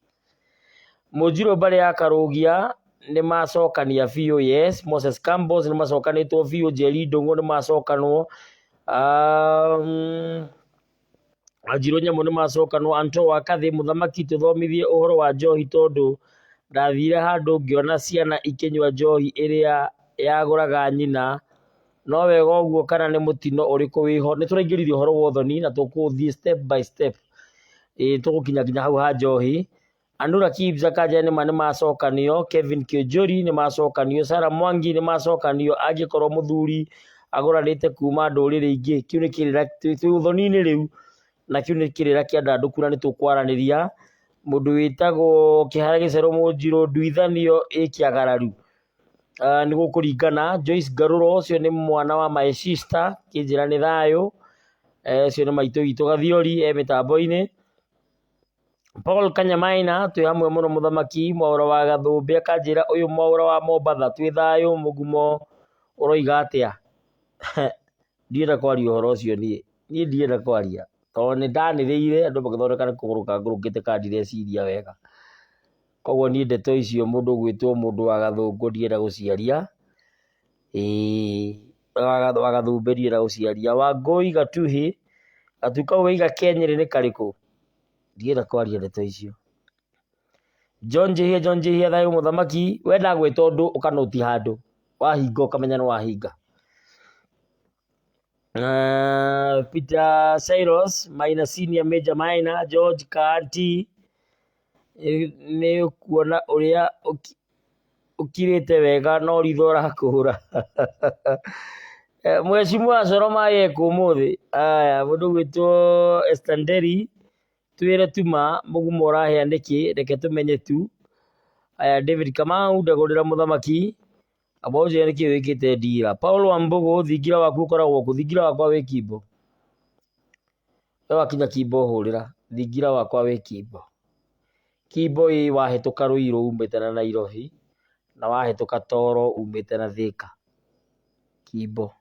Mũnjirũ mbarĩ ya Karũgia nĩ macokania biũ, yes. Moses Campos nĩ macokanĩtwo biũ. Njeri Ndũng'ũ nĩ macokanwo. Wanjirũ nyamũ nĩ macokanwo, Anto wa Kathĩ, mũthamaki tũthomithie ũhoro wa njohi tondũ ndathire handũ ngĩona ciana ikĩnyua njohi ĩrĩa yagũraga nyina, no wega ũguo kana nĩ mũtino ũrĩkũ wĩho? Nĩ tũraingĩrire ũhoro wa ũthoni na tũkũũthiĩ step by step, ĩĩ tũgũkinya nginya hau ha njohi. Anura Kibs Akanja nĩma nĩmacokanio, Kevin Kĩũnjũri nĩmacokanio, Sarah Mwangi nĩmacokanio angĩkorwo mũthuri agũranĩte kuma ndũrĩrĩ ingĩ, kĩu nĩ kĩrĩra, twĩ ũthoni-inĩ rĩu na kĩu nĩ kĩrĩra kĩandandũku na nĩtũkwaranĩria. Mũndũ wĩtagwo Kĩhara Gĩcerũ Mũnjirũ nduithanio ĩ kĩagararu, nĩ gũkũringana. Joyce Ngarũro ũcio nĩ mwana wa my sister, kĩnjĩra nĩ thayũ, ũcio nĩ maitũ witũ Gathiori e mĩtambo-inĩ. Paul Kanyamaina twĩ hamwe mũno mũthamaki Mwaũra wa Gathũmbĩ akanjĩra ũyũ Mwaũra wa Mombatha twĩ thayũ mũgumo ũroiga atĩa? Ndienda kwaria ũhoro ũcio niĩ, niĩ ndienda kwaria tondũ nĩ ndanĩrĩire andũ magĩthondeka nĩ kũgũrũka ngũrũkĩte kana ndireciria wega. Koguo niĩ ndeto icio mũndũ ũgwĩtwo mũndũ wa Gathũngũ ndienda gũciaria, ĩĩ wa Gathũmbĩ ndienda gũciaria. Wangũi Gatuhĩ, gatu kau waiga ke Nyĩrĩ nĩ karĩkũ? Ndienda kwaria ndeto icio. John Njihia, John Njihia thayũ mũthamaki, we ndagwĩta ũndũ ũkanũti handũ, wahinga ũkamenya nĩ wahinga. Peter Cyrus, Maina Senior, Major Maina, George Kaanti, nĩ ũkuona ũrĩa ũkirĩte wega no ritho ũrakũra. Mheshimiwa Coro maĩ ekũ ũmũthĩ? Aya, mũndũ ũgwĩtwo Esther Nderi, twĩre tu ma, mũgumo ũrahĩa nĩkĩ, reke tũmenye tu. Aya, David Kamau, ndagũrĩra mũthamaki, amba ũnjĩre nĩkĩ wĩkĩte ndira. Paul Wambũgũ, thingira waku ũkoragwo kũ? Thingira wakwa wĩ Kimbo. We wakinya Kimbo hũrĩra, thingira wakwa wĩ Kimbo. Kimbo ĩ wahĩtũka Ruiru umĩte na Nairobi, na wahĩtũka Toro umĩte na Thika. Kimbo,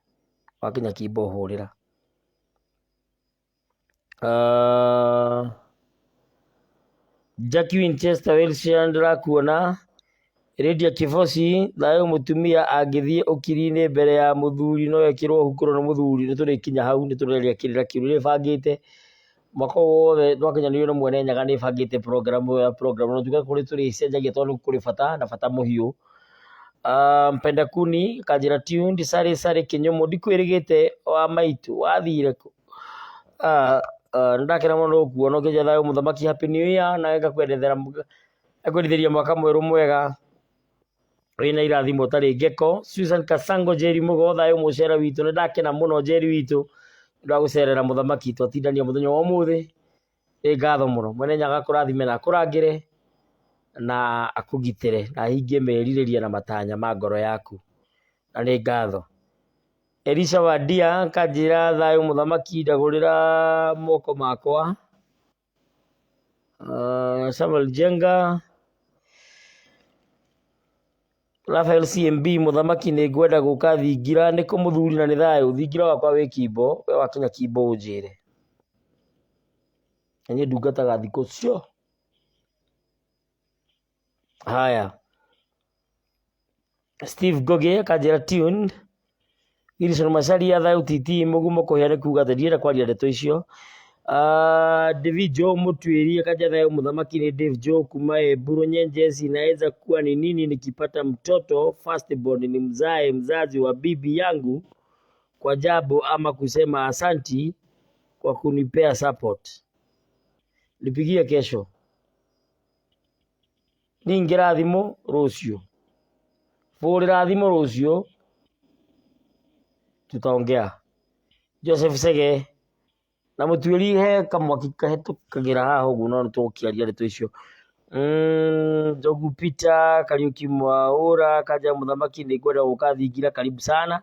wakinya Kimbo hũrĩra. Jackie Winchester Wilson ndĩrakuona. Lydia Kĩboci, thayũ mũtumia angĩthiĩ ũkiri-inĩ mbere ya mũthuri no ekĩrwo hukũro nĩ mũthuri, nĩ tũrĩkinya hau nĩ tũreria kĩrĩra kĩu nĩ bangĩte mwaka wothe twakinyanĩrio nĩ mwene Nyaga nĩ bangĩte program ya program no tuge kũrĩ tũrĩcenjagia tondũ nĩ kũrĩ bata na bata mũhiũ. Mpenda kuni kanjĩra tuned sare sare kĩnyũmũ ndikwĩrĩgĩte wa maitũ wathire kũ? Nĩndakena mũno nĩgũkuona ũkĩnjĩra thayũ mũthamaki happy new year na ngakwendithĩria mwaka mwerũ mwega wĩna irathimo ũtarĩ ngeko. Susan Kasango Njeri Mũgo thayũ mũcere witũ nĩndakena mũno Njeri witũ nĩ ũndũ wa gũcerera mũthamaki twatindania mũthenya wa ũmũthĩ. Nĩ ngatho mũno Mwene Nyaga akũrathime na akũrangĩre na akũgitĩre na ahingie merirĩria na matanya ma ngoro yaku. Na nĩ ngatho. Elisha Wadia akanjĩra thayũ mũthamaki ndagũrĩra moko makwa. Samuel Njenga Raphael CMB mũthamaki nĩ ngwenda gũka thingira nĩ kũ mũthuri na nĩ thayũ thingira wakwa wĩ Kimbo we wakinya Kimbo ũnjĩre. Na niĩ ndungataga thikũ cio. Haya. Steve Ngogi akanjĩra tuned. Wilson Macharia thayũ TT mũgumo kũhĩa nĩ kuga atĩ ndienda kwaria ndeto icio. David Joe Mũtuĩri akanjĩra thayũ mũthamaki nĩ Dave Joe kuma Embu Runyenjes inaweza kuwa ni nini nikipata mtoto first born ni mzae mzazi wa bibi yangu kwa jambo ama kusema asanti kwa kunipea support. Nipigie kesho. Ningĩra thimũ rũciũ. Bũrĩra thimũ rũciũ tutaongea. Joseph Sege na mũtuĩri he kamwaki kahĩtũkagĩra haha ũguo no nĩtũgũkĩaria ndeto icio. Njogu Peter Kariuki Mwaũra Kanja Mũthamaki nĩngwenda gũka thingira karibu sana.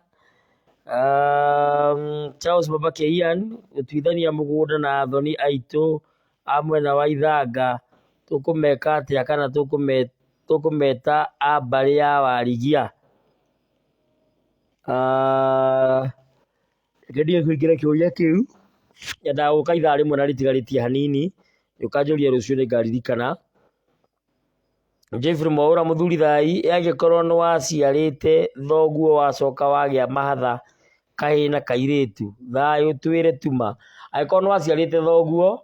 Charles Babake Ian gũtuithania mũgũnda na athoni aitũ a mwena wa Ithanga tũkũmeka atĩa kana tũkũmeta a mbarĩ ya Warigia? Reke ndige kũingĩra kĩũria kĩu, nyendaga gũka ithaa rĩmwe na rĩtigarĩtie hanini, ũkanjũria rũciũ nĩngaririkana. Jeffrey Mwaũra mũthuri thai, angĩkorwo nĩ waciarĩte thoguo wacoka wagĩa mahatha kahĩĩ na kairĩtu, thayũ twĩre tuma. Angĩkorwo nĩ waciarĩte thoguo,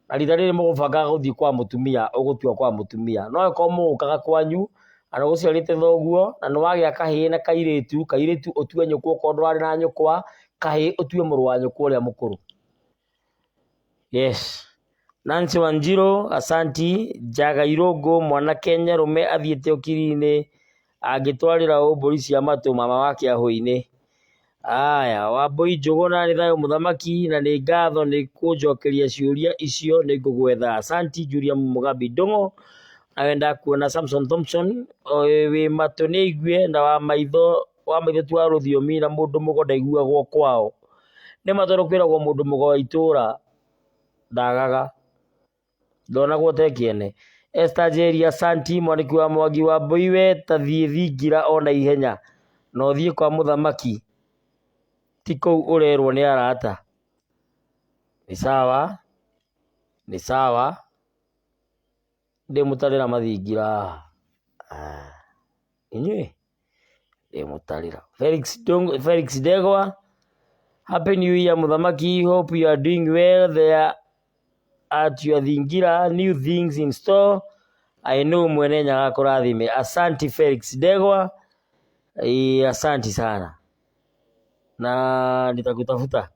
na rita rĩrĩ mũgũbangaga gũthiĩ kwa mũtumia, ũgũtua kwa mũtumia. No angĩkorwo mũgũkaga kwanyu, na nĩ ũgũciarĩte thoguo, na nĩ wagĩa kahĩĩ na kairĩtu, kairĩtu ũtue nyũkwa okorwo ndũrarĩ na nyũkwa, kahĩĩ ũtue mũrũ wa nyũkwa ũrĩa mũkũrũ. Yes. Nancy Wanjiru, asanti. Njaga Irũngũ, mwanake nyarũme athiĩte ũkiri-inĩ angĩtwarĩra ũ mbũri cia matũ mama wa kĩahũ-inĩ. Aya, Wambũi Njũgũna nĩ thayũ mũthamaki na nĩ ngatho nĩ kũnjokeria ciũria icio nĩ ngũgwetha. Asanti Julia Mugambi Ndũng'ũ, nawe ndakuona Samson Thompson, wĩ matũ nĩ aigue na wa maitho wa maitho ti wa rũthiomi na mũndũ mũgo ndaiguagwo kwao. Nĩ ma tondũ kwĩragwo mũndũ mũgo wa itũra ndagaga. Ndonagwo ta kĩene. Esther Njeri asanti mwanĩki wa Mwangi wa Mbũi we ta thiĩ thingira ona ihenya na ũthiĩ kwa mũthamaki ti kũu ũrerwo nĩ arata. Nĩ sawa, nĩ sawa, ndĩmũtarĩra mathingira haha. Inyuĩ ndĩmũtarĩra. Felix, Felix Ndegwa, Happy New Year mũthamaki, hope you are doing well there at your thingira, new things in store. I know mwene Nyaga akũrathime. Asanti Felix Ndegwa, asanti sana na nitakutafuta.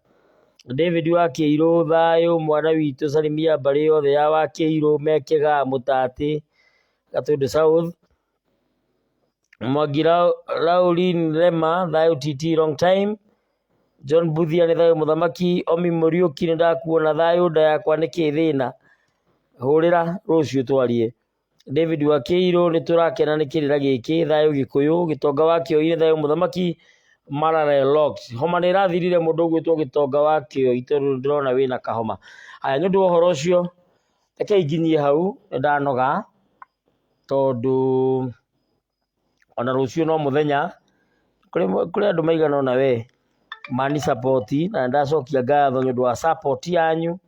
David wa Kĩirũ thayũ mwana witũ salimia mbarĩ yothe ya wa Kĩirũ mekĩgaa mũtatĩ Gatũndũ South. Mwangi Laureen Lema thayũ TT long time. John Buthia nĩ thayũ mũthamaki. Omi Mũriũki nĩ ndakuona thayũ nda yakwa nĩkĩ thĩna? Hũrĩra rũciũ twarie. David wa Kĩirũ nĩ tũrakena nĩ kĩrĩra gĩkĩ thayũ gĩkũyũ. Gĩtonga wa Kĩoi nĩ thayũ mũthamaki. Marare Locks. Homa nĩ ĩrathirire mũndũ ũgwĩtwo Gĩtonga wa Kĩoi tondũ ndĩrona wĩna kahoma. Haya nĩ ũndũ wa ũhoro ũcio rekei nginyie hau nĩ ndanoga tondũ ona rũciũ no mũthenya. Kũrĩ andũ maigana ũna we mani support na nĩ ndacokia ngatho nĩ ũndũ wa support yanyu.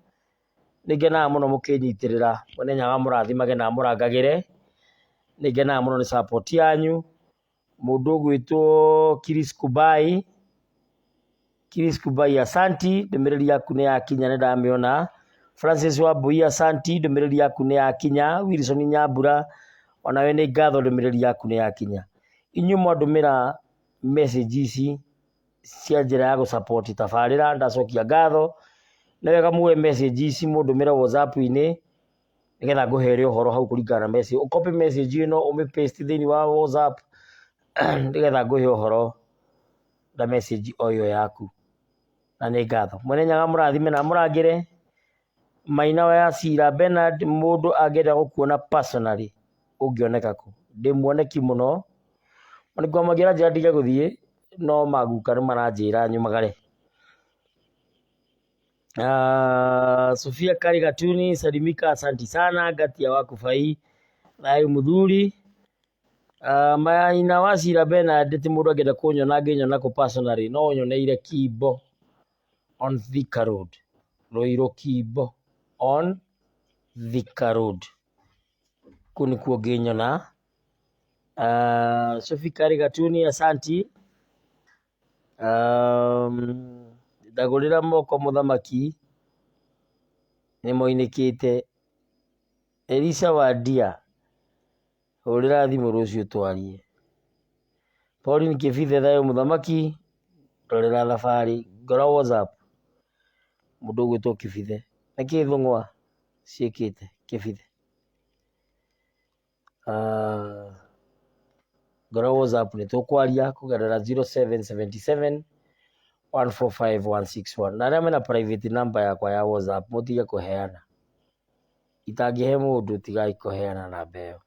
Nĩ ngenaga mũno mũkĩnyitĩrĩra, Mwene Nyaga amũrathimage na amũrangagĩre. Nĩ ngenaga mũno nĩ support yanyu. Mũndũ ũgwĩtwo Chris Kubai, Chris Kubai asanti, ndũmĩrĩri yaku nĩ yakinya nĩ ndamĩona. Francis Wambui asanti, ndũmĩrĩri yaku nĩ yakinya. Wilson Nyambura, onawe nĩ ngatho ndũmĩrĩri yaku nĩ yakinya. Inyuĩ mwandũmĩra message ici cia njĩra ya gũ support tabarĩra, ndacokia ngatho. Nĩ wega muoe message ici mũndũmĩre WhatsApp-inĩ nĩgetha ngũhere ũhoro hau kũringana na message. Ũ copy message ĩno ũmĩ paste thĩinĩ wa WhatsApp nĩgetha ngũhe ũhoro na message o ĩyo yaku. Na nĩ ngatho. Mwene Nyaga amũrathime na amũrangĩre. Maina wa Cira Bernard, mũndũ angĩenda gũkuona personally ũngĩoneka kũ? Ndĩ muoneki mũno, na nĩkĩo mangĩranjĩra ndige gũthiĩ, no maguka nĩ maranjĩra nyumagare. Sofia Kari Gatuni, salimika, asanti sana, Ngatia waku bai, thayũ mũthuri. Maina wa Cira Bernard, ti mũndũ angĩenda kũnyona angĩnyona kũ personally, no ũnyoneire Kimbo on Thika Road, Ruiru Kimbo on Thika Road, kũu nĩkuo ũngĩnyona. Sophie Kari Gatuni, asanti. Ndagũrĩra moko mũthamaki nĩmoinĩkĩte. Elisha Wandia, hũrĩra thimũ rũciũ twarie. Pauline Kĩbithe thayũ mũthamaki, ndorera thabarĩ, ngora WhatsApp mũndũ ũgwĩtwo Kĩbithe. Nĩkĩ thũng'wa ciĩkĩte Kĩbithe? Ngora WhatsApp nĩ tũkwaria kũgerera 0777 145 161. Na arĩa mena private number yakwa ya WhatsApp mũtige kũheana. Itangĩhe mũndũ tigai kũheana namba ĩyo.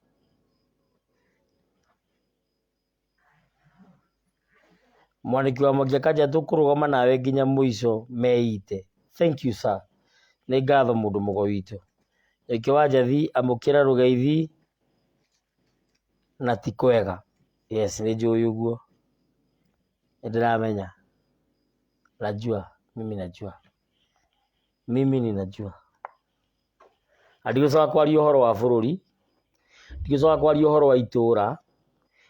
Mwandĩki wa Mwangi Akanja tũkũrũgama nawe nginya mũico meite. Thank you sir. Nĩ ngatho mũndũ mũgo witũ. Nyoike wa Njathi amũkĩra rũgeithi na ti kwega. Yes nĩ njũĩ ũguo. Nĩ ndĩramenya. Najua, mimi najua. Mimi ninajua. Na ndigũcoka kwaria ũhoro wa bũrũri, ndigũcoka kwaria ũhoro wa itũra,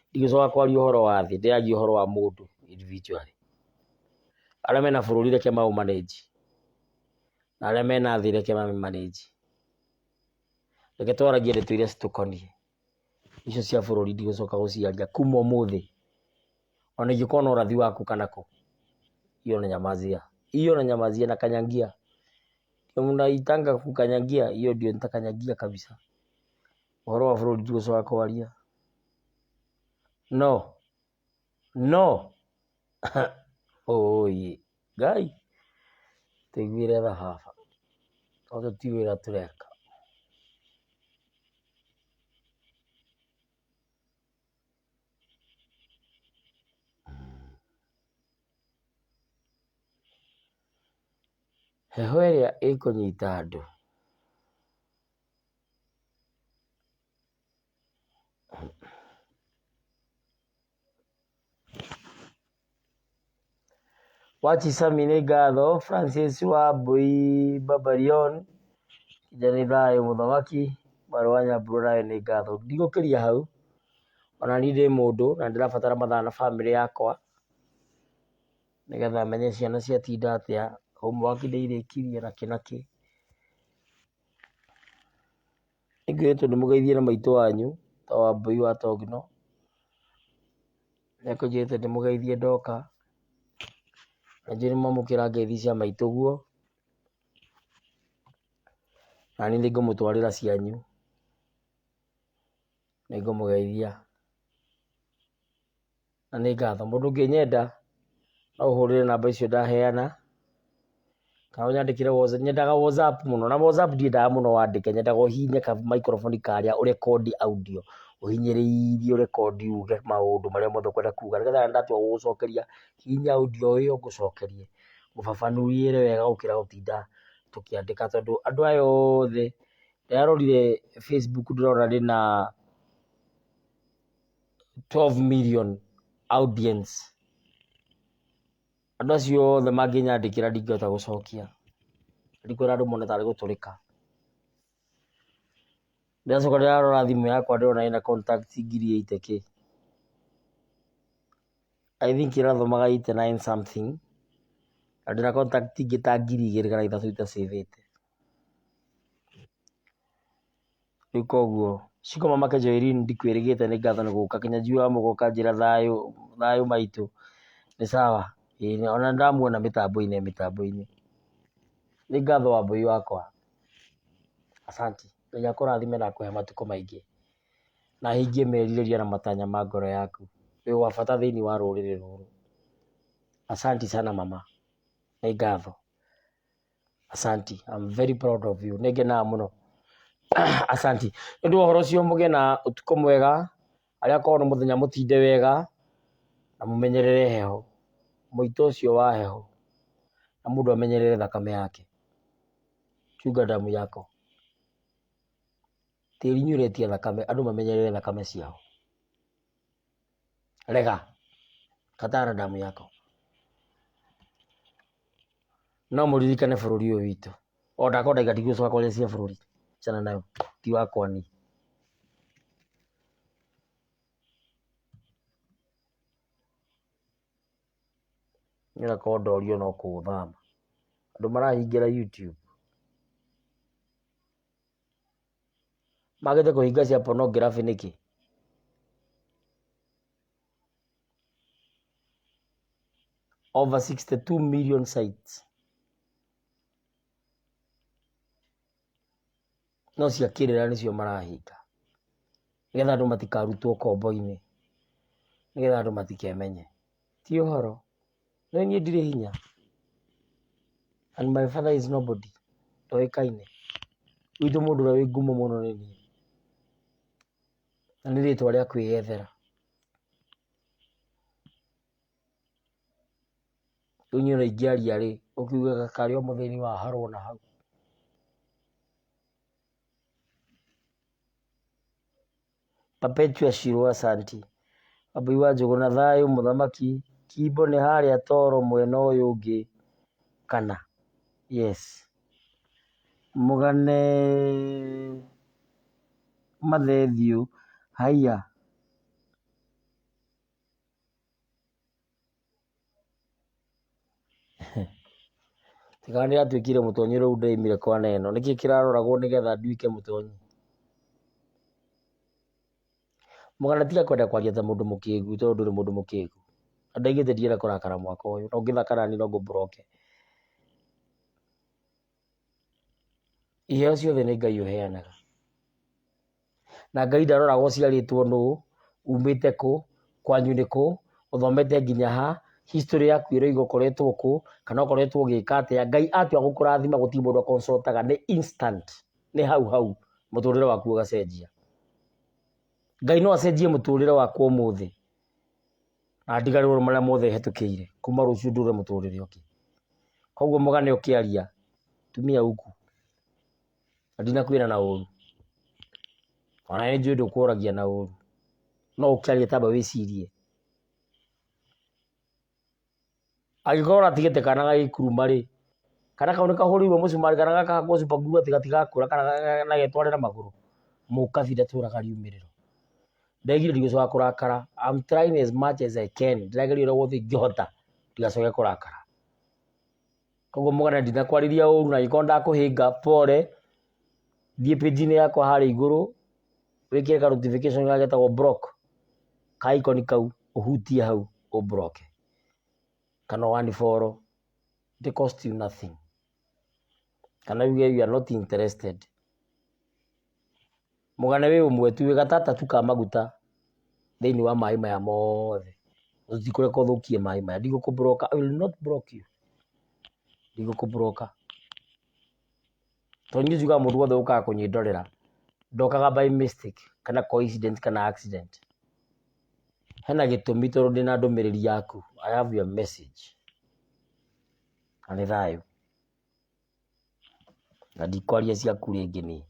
ndigũcoka kwaria ũhoro wa thĩ, ndĩraria ũhoro wa mũndũ individually. Arĩa mena bũrũri reke maũ manage, na arĩa mena thĩ reke mamĩ manage. Reke twaragie ndeto iria citũkoniĩ, icio cia bũrũri ndigũcoka gũciaria kuma ũmũthĩ. Ona ingĩkorwo na ũrathi wa kũ kana kũ, hiyo nanyamazia, hiyo nanyamazia na kanyangia. Mnaitanga kukanyagia, hiyo ndio nitakanyagia kabisa. Ũhoro wa bũrũri ndigũcoka kwaria. No, no, ũi Ngai, tũiguĩre tha baba, tondũ ti wĩra tũreka. Heho ĩrĩa ĩkũnyita andũ. Wachisami nĩ ngatho, Francis Wambui Babarion, Kijani thayũ mũthamaki, mwarĩ wa Nyambura nawe nĩ ngatho. Ndigũkĩria hau, ona niĩ ndĩ mũndũ na ndĩrabatara mathaa na bamĩrĩ yakwa, nĩgetha menye ciana ciatinda atĩa, homework ndĩirĩkirie na kĩ na kĩ. Nĩngwĩrĩtwo ndĩmũgeithie na maitũ wanyu, ta Wambui wa Tongino. Nĩakũnjĩrĩte ndĩmũgeithie ndoka, na njũĩ nĩmwamũkĩra ngeithi cia maitũguo, naniĩ nĩngũmũtwarĩra cianyu, nĩngũmũgeithia. Na nĩ ngatho. Mũndũ ũngĩnyenda no ũhũrĩre namba icio ndaheana, kana ũnyandĩkĩre WhatsApp. Nyendaga WhatsApp mũno, na WhatsApp ndiendaga mũno wandĩke, nyendaga ũhihinye ka microphone karĩa ũ record audio, ũhinyĩrĩirie ũ record uge maũndũ marĩa mothe ũkwenda kuga, nĩgetha ndatua gũgũcokeria, hihinya audio ĩyo ngũcokerie, ngũbabanũrĩre wega gũkĩra gũtinda tũkĩandĩka, tondũ andũ aya othe, ndĩrarorire Facebook ndĩrona ndĩna 12 million audience. Andũ acio othe mangĩnyandĩkĩra ndingĩhota gũcokia. Ndikwenda andũ mone tarĩ gũtũrĩka. Ndĩracoka ndĩrarora thimũ yakwa ndĩrona ĩna contact ngiri eighty kĩ. I think ĩrathomaga 89 something. Na ndĩna contact ingĩ ta 2000 kana ithatũ itacĩvĩte. Rĩu koguo Shiko Mama Kejo Irene ndikwĩrĩgĩte nĩ ngatho nĩ gũka Kĩnyanjui wa mũgoka njĩra thayũ thayũ maitũ nĩ sawa ĩĩ ona ndamuona mĩtambo-inĩ mĩtambo-inĩ nĩ ngatho Wambũi wakwa asanti Ngai akũrathime na akũhe matukũ maingĩ na ahingie merirĩria na matanya ma ngoro yaku wĩ wa bata thĩinĩ wa rũrĩrĩ rũrũ asanti sana mama nĩ ngatho asanti I'm very proud of you nĩ ngenaga mũno asanti nĩ ũndũ wa ũhoro ũcio mũgĩe na ũtukũ mwega arĩa akorwo nĩ mũthenya mũtinde wega na mũmenyerere heho mũito ũcio wa heho na mũndũ amenyerere thakame yake chunga damu yako tĩri nĩ ũretia thakame andũ mamenyerere thakame ciao rega kataa na damu yako no mũririkane bũrũri ũyũ witũ o ndakorwo ndaiga ndigũcoka kwaria cia bũrũri chana nayo ti wakwa niĩ Niĩ onakorwo ndorio no kũũthama andũ marahingĩra YouTube magĩte kũhinga cia pornography nĩkĩ? Over 62 million sites no cia kĩrĩra nĩcio marahinga nĩgetha andũ matikarutwo kombo-inĩ nĩgetha andũ matikemenye ti ũhoro no niĩ ndirĩ hinya and my father is nobody ndoĩkaine gwitũ mũndũ ũrĩa wĩ ngumo mũno nĩ niĩ na nĩ rĩtwa rĩa kwĩyethera rĩu niĩ ona ingĩaria rĩ ũkiugaga karĩ o mũthĩni wa harwo na hau Perpetua Shirũ asanti Wambui wa Njũgũna thayũ mũthamaki Kimbo nĩ harĩa toro mwena ũyũ ũngĩ kana yes Mũgane Mathethiũ haiya Tiga nĩndĩratuĩkire mũtonyi rĩu ndĩraumire kwa Neno nĩkĩ kĩraroragwo nĩgetha nduĩke mũtonyi Mũgana tiga kwenda kwaria ta mũndũ mũkĩgu tondũ ndũrĩ mũndũ mũkĩgu na ndaigĩte ndirenda kũrakara mwaka ũyũ na ũngĩthaka naniĩ no ngũ block Iheo ciothe nĩ Ngai ũheanaga na Ngai ndaroraga ũciarĩtwo nũ, umĩte kũ, kwanyu nĩ kũ, ũthomete nginya ha, history yaku ĩroiga ũkoretwo kũ, kana ũkoretwo ũgĩka atĩa. Ngai atua gũkũrathima gũtirĩ mũndũ a consult aga nĩ instant, nĩ hau hau mũtũrĩre waku ũgacenjia. Ngai no acenjie mũtũrĩre wakwa ũmũthĩ na ndiganĩrwo nĩ marĩa mothe hetũkĩire kuma rũciũ ndũre mũtũrĩre ũngĩ. Koguo mũgane ũkĩaria tumia huku na ndinakwĩra na ũru ona nĩ njũĩ ndũkũragia na ũru no ũkĩaria tamba wĩcirie. Angĩkorwo ũratigĩte kana gagĩkuruma rĩ, kana kau nĩ kahũrĩirwo mũcumarĩ kana gakahakwo super glue atĩ gatigakũra kana na getware na magũrũ, mũkabi ndatũraga riumĩrĩro. Ndaigire ndigũcoka kũrakara, I'm trying as much as I can, ndĩrageria ũrĩa wothe ingĩhota ndigacoke kũrakara. Koguo mũgane ndinakwarĩria ũru na angĩkorwo ndakũhĩnga pole, thiĩ page-inĩ yakwa harĩa igũrũ, wĩkĩre ka notification karĩa getagwo block, ka icon kau ũhutie hau ũ block kana ũ unfollow, it cost you nothing. Kana uge you are not interested. Mũgane wĩ ũmwe tu, wĩ gatata tu ka maguta thĩinĩ wa maĩ maya mothe. Tũtikũreka ũthũkie maĩ maya, ndigũkũ block, I will not block you. Ndigũkũ block. Tondũ niĩ njugaga mũndũ wothe ũkaga kũnyĩndorera ndokaga by mistake kana coincidence kana accident. Hena gĩtũmi tondũ ndĩna ndũmĩrĩri yaku, I have your message. Na nĩ thayũ. Na ndikwaria ciaku rĩngĩ niĩ.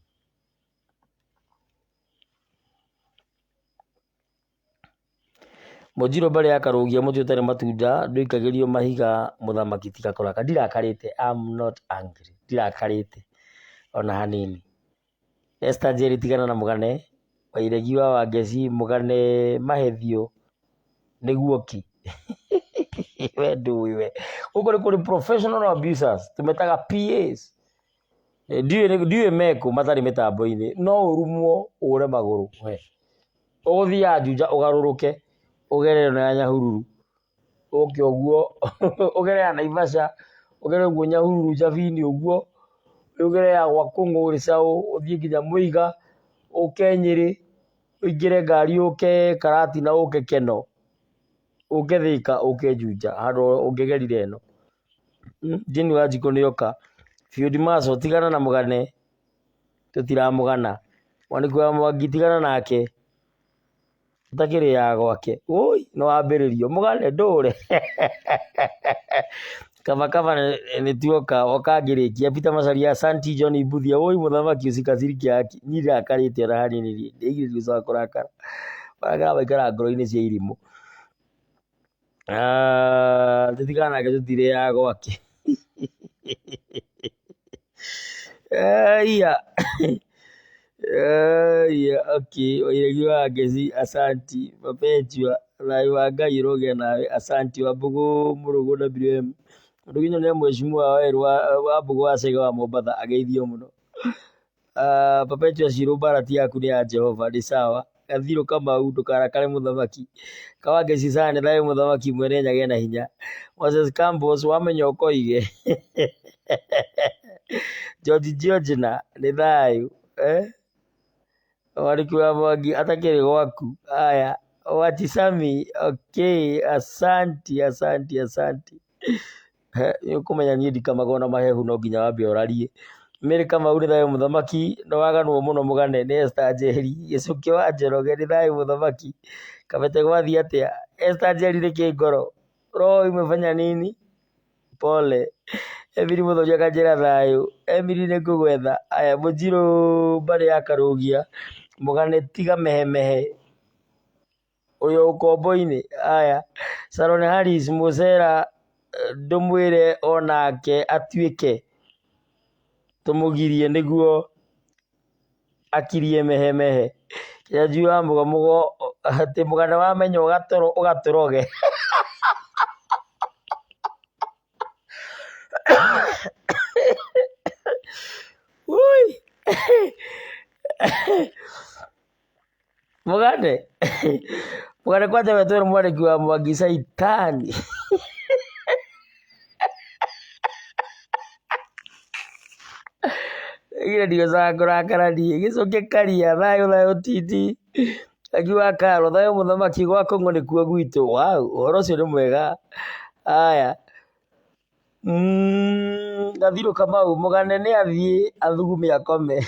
Mũnjirũ mbere ya Karũgia mũtĩ ũtarĩ matunda ndũikagĩrio mahiga mũthamaki tiga kũrakara. Ndirakarĩte, I'm not angry. Ndirakarĩte ona hanini. Esther Njeri tigana na mũgane, Wairegi wa Wangeci mũgane Mahethio nĩguo ki. We ndũĩ we. Gũkũ nĩ kũrĩ professional abusers tũmetaga PAs. Ndiũĩ mekũ matarĩ mĩtambo-inĩ, no ũrumwo ũre magũrũ we. Ũgũthiaga Juja ũgarũrũke ũgerere ĩno ya Nyahururu, ũke ũguo ũgere ya Naivasha, ũgere ũguo Nyahururu Njabini ũguo, ũgere ya gwa Kũng'ũ Gĩcaũ, ũthiĩ nginya Mũiga, ũke Nyĩrĩ, ũingĩre ngari ũke Karatina ũke Keno, ũke Thĩka ũke Juja handũ ũngĩgerire ĩno. Jane Wanjikũ nĩoka, Field Marshal tigana na mũgane, tũtiramũgana. Mwanĩki wa Mwangi tigana nake, ũtakĩrĩaga gwake, wũi nĩwambĩrĩrio, mũgane ndũre kaba kaba nĩtuoka woka ngĩrĩkia Peter Macharia asanti John Mbuthia wũi mũthamaki usikasirike haki niĩ ndirakarĩte ona hanini niĩ ndĩigire ndicoka kũrakara marakara maikaraga ngoro-inĩ cia irimũ. Ah, tũtigana nake tũtirĩaga gwake Aya. Aya, okay. Wairegi wa Ngeci, asanti. Perpetua, thayũ wa Ngai ũrogĩa nawe, asanti. Wambũgũ Mũrũgũ WM. Ũndũ nginya nĩ mheshimiwa Wawerũ wa Wambũgũ wa Chege wa Mombatha ageithio mũno. Ah, Perpetua Shirũ mbara ti yaku nĩ ya Jehova, nĩ sawa. Gathirũ Kamau ndũkarakare mũthamaki. Kawangeci Sane thayũ mũthamaki mwene Nyaga ena hinya. Moses Campos wamenya ũkoige. George Georgina nĩ thayũ. Eh? Mwarĩki wa Mwangi atakĩrĩ gwaku. Aya. Wachisami, okay, asanti, asanti, asanti. Nĩ ũkũmenya niĩ ndikamagwo na mahehu no nginya wambe ũrarie. Mary Kamau nĩ thayũ mũthamaki, nĩ waganwo mũno mũgane nĩ Esther Njeri. Gĩcũkĩ wa Njoroge nĩ thayũ mũthamaki. Kabete gwathiĩ atĩa? Esther Njeri nĩkĩ ngoro? Roho imefanya nini? Pole. Emily Mũthoni akanjĩra thayũ. Emily nĩ ngũgwetha. Aya Mũnjirũ mbarĩ ya Karũgia. Mũgane tiga mehemehe. Ũrĩ o ũkombo-inĩ? Aya. Sharon Harris Mũcera ndũmwĩre onake atuĩke tũmũgirie nĩguo akirie mehemehe. Kĩnyanjui wa mũgo mũgo atĩ mũgane wamenya ũgatũroge. Wũi. Mũgane mũgane kwanja wetwo nĩ mwandĩki wa Mwangi caitani. Ire ndigocaga kũrakara niĩ gĩcoke karia thayũ thayũ titi Tangi wa Karo thayũ mũthamaki gwa Kong'o nĩkuo gwitũ wow ũhoro ũcio nĩ mwega aya Gathirũ Kamau mũgane nĩ athiĩ athugume akome.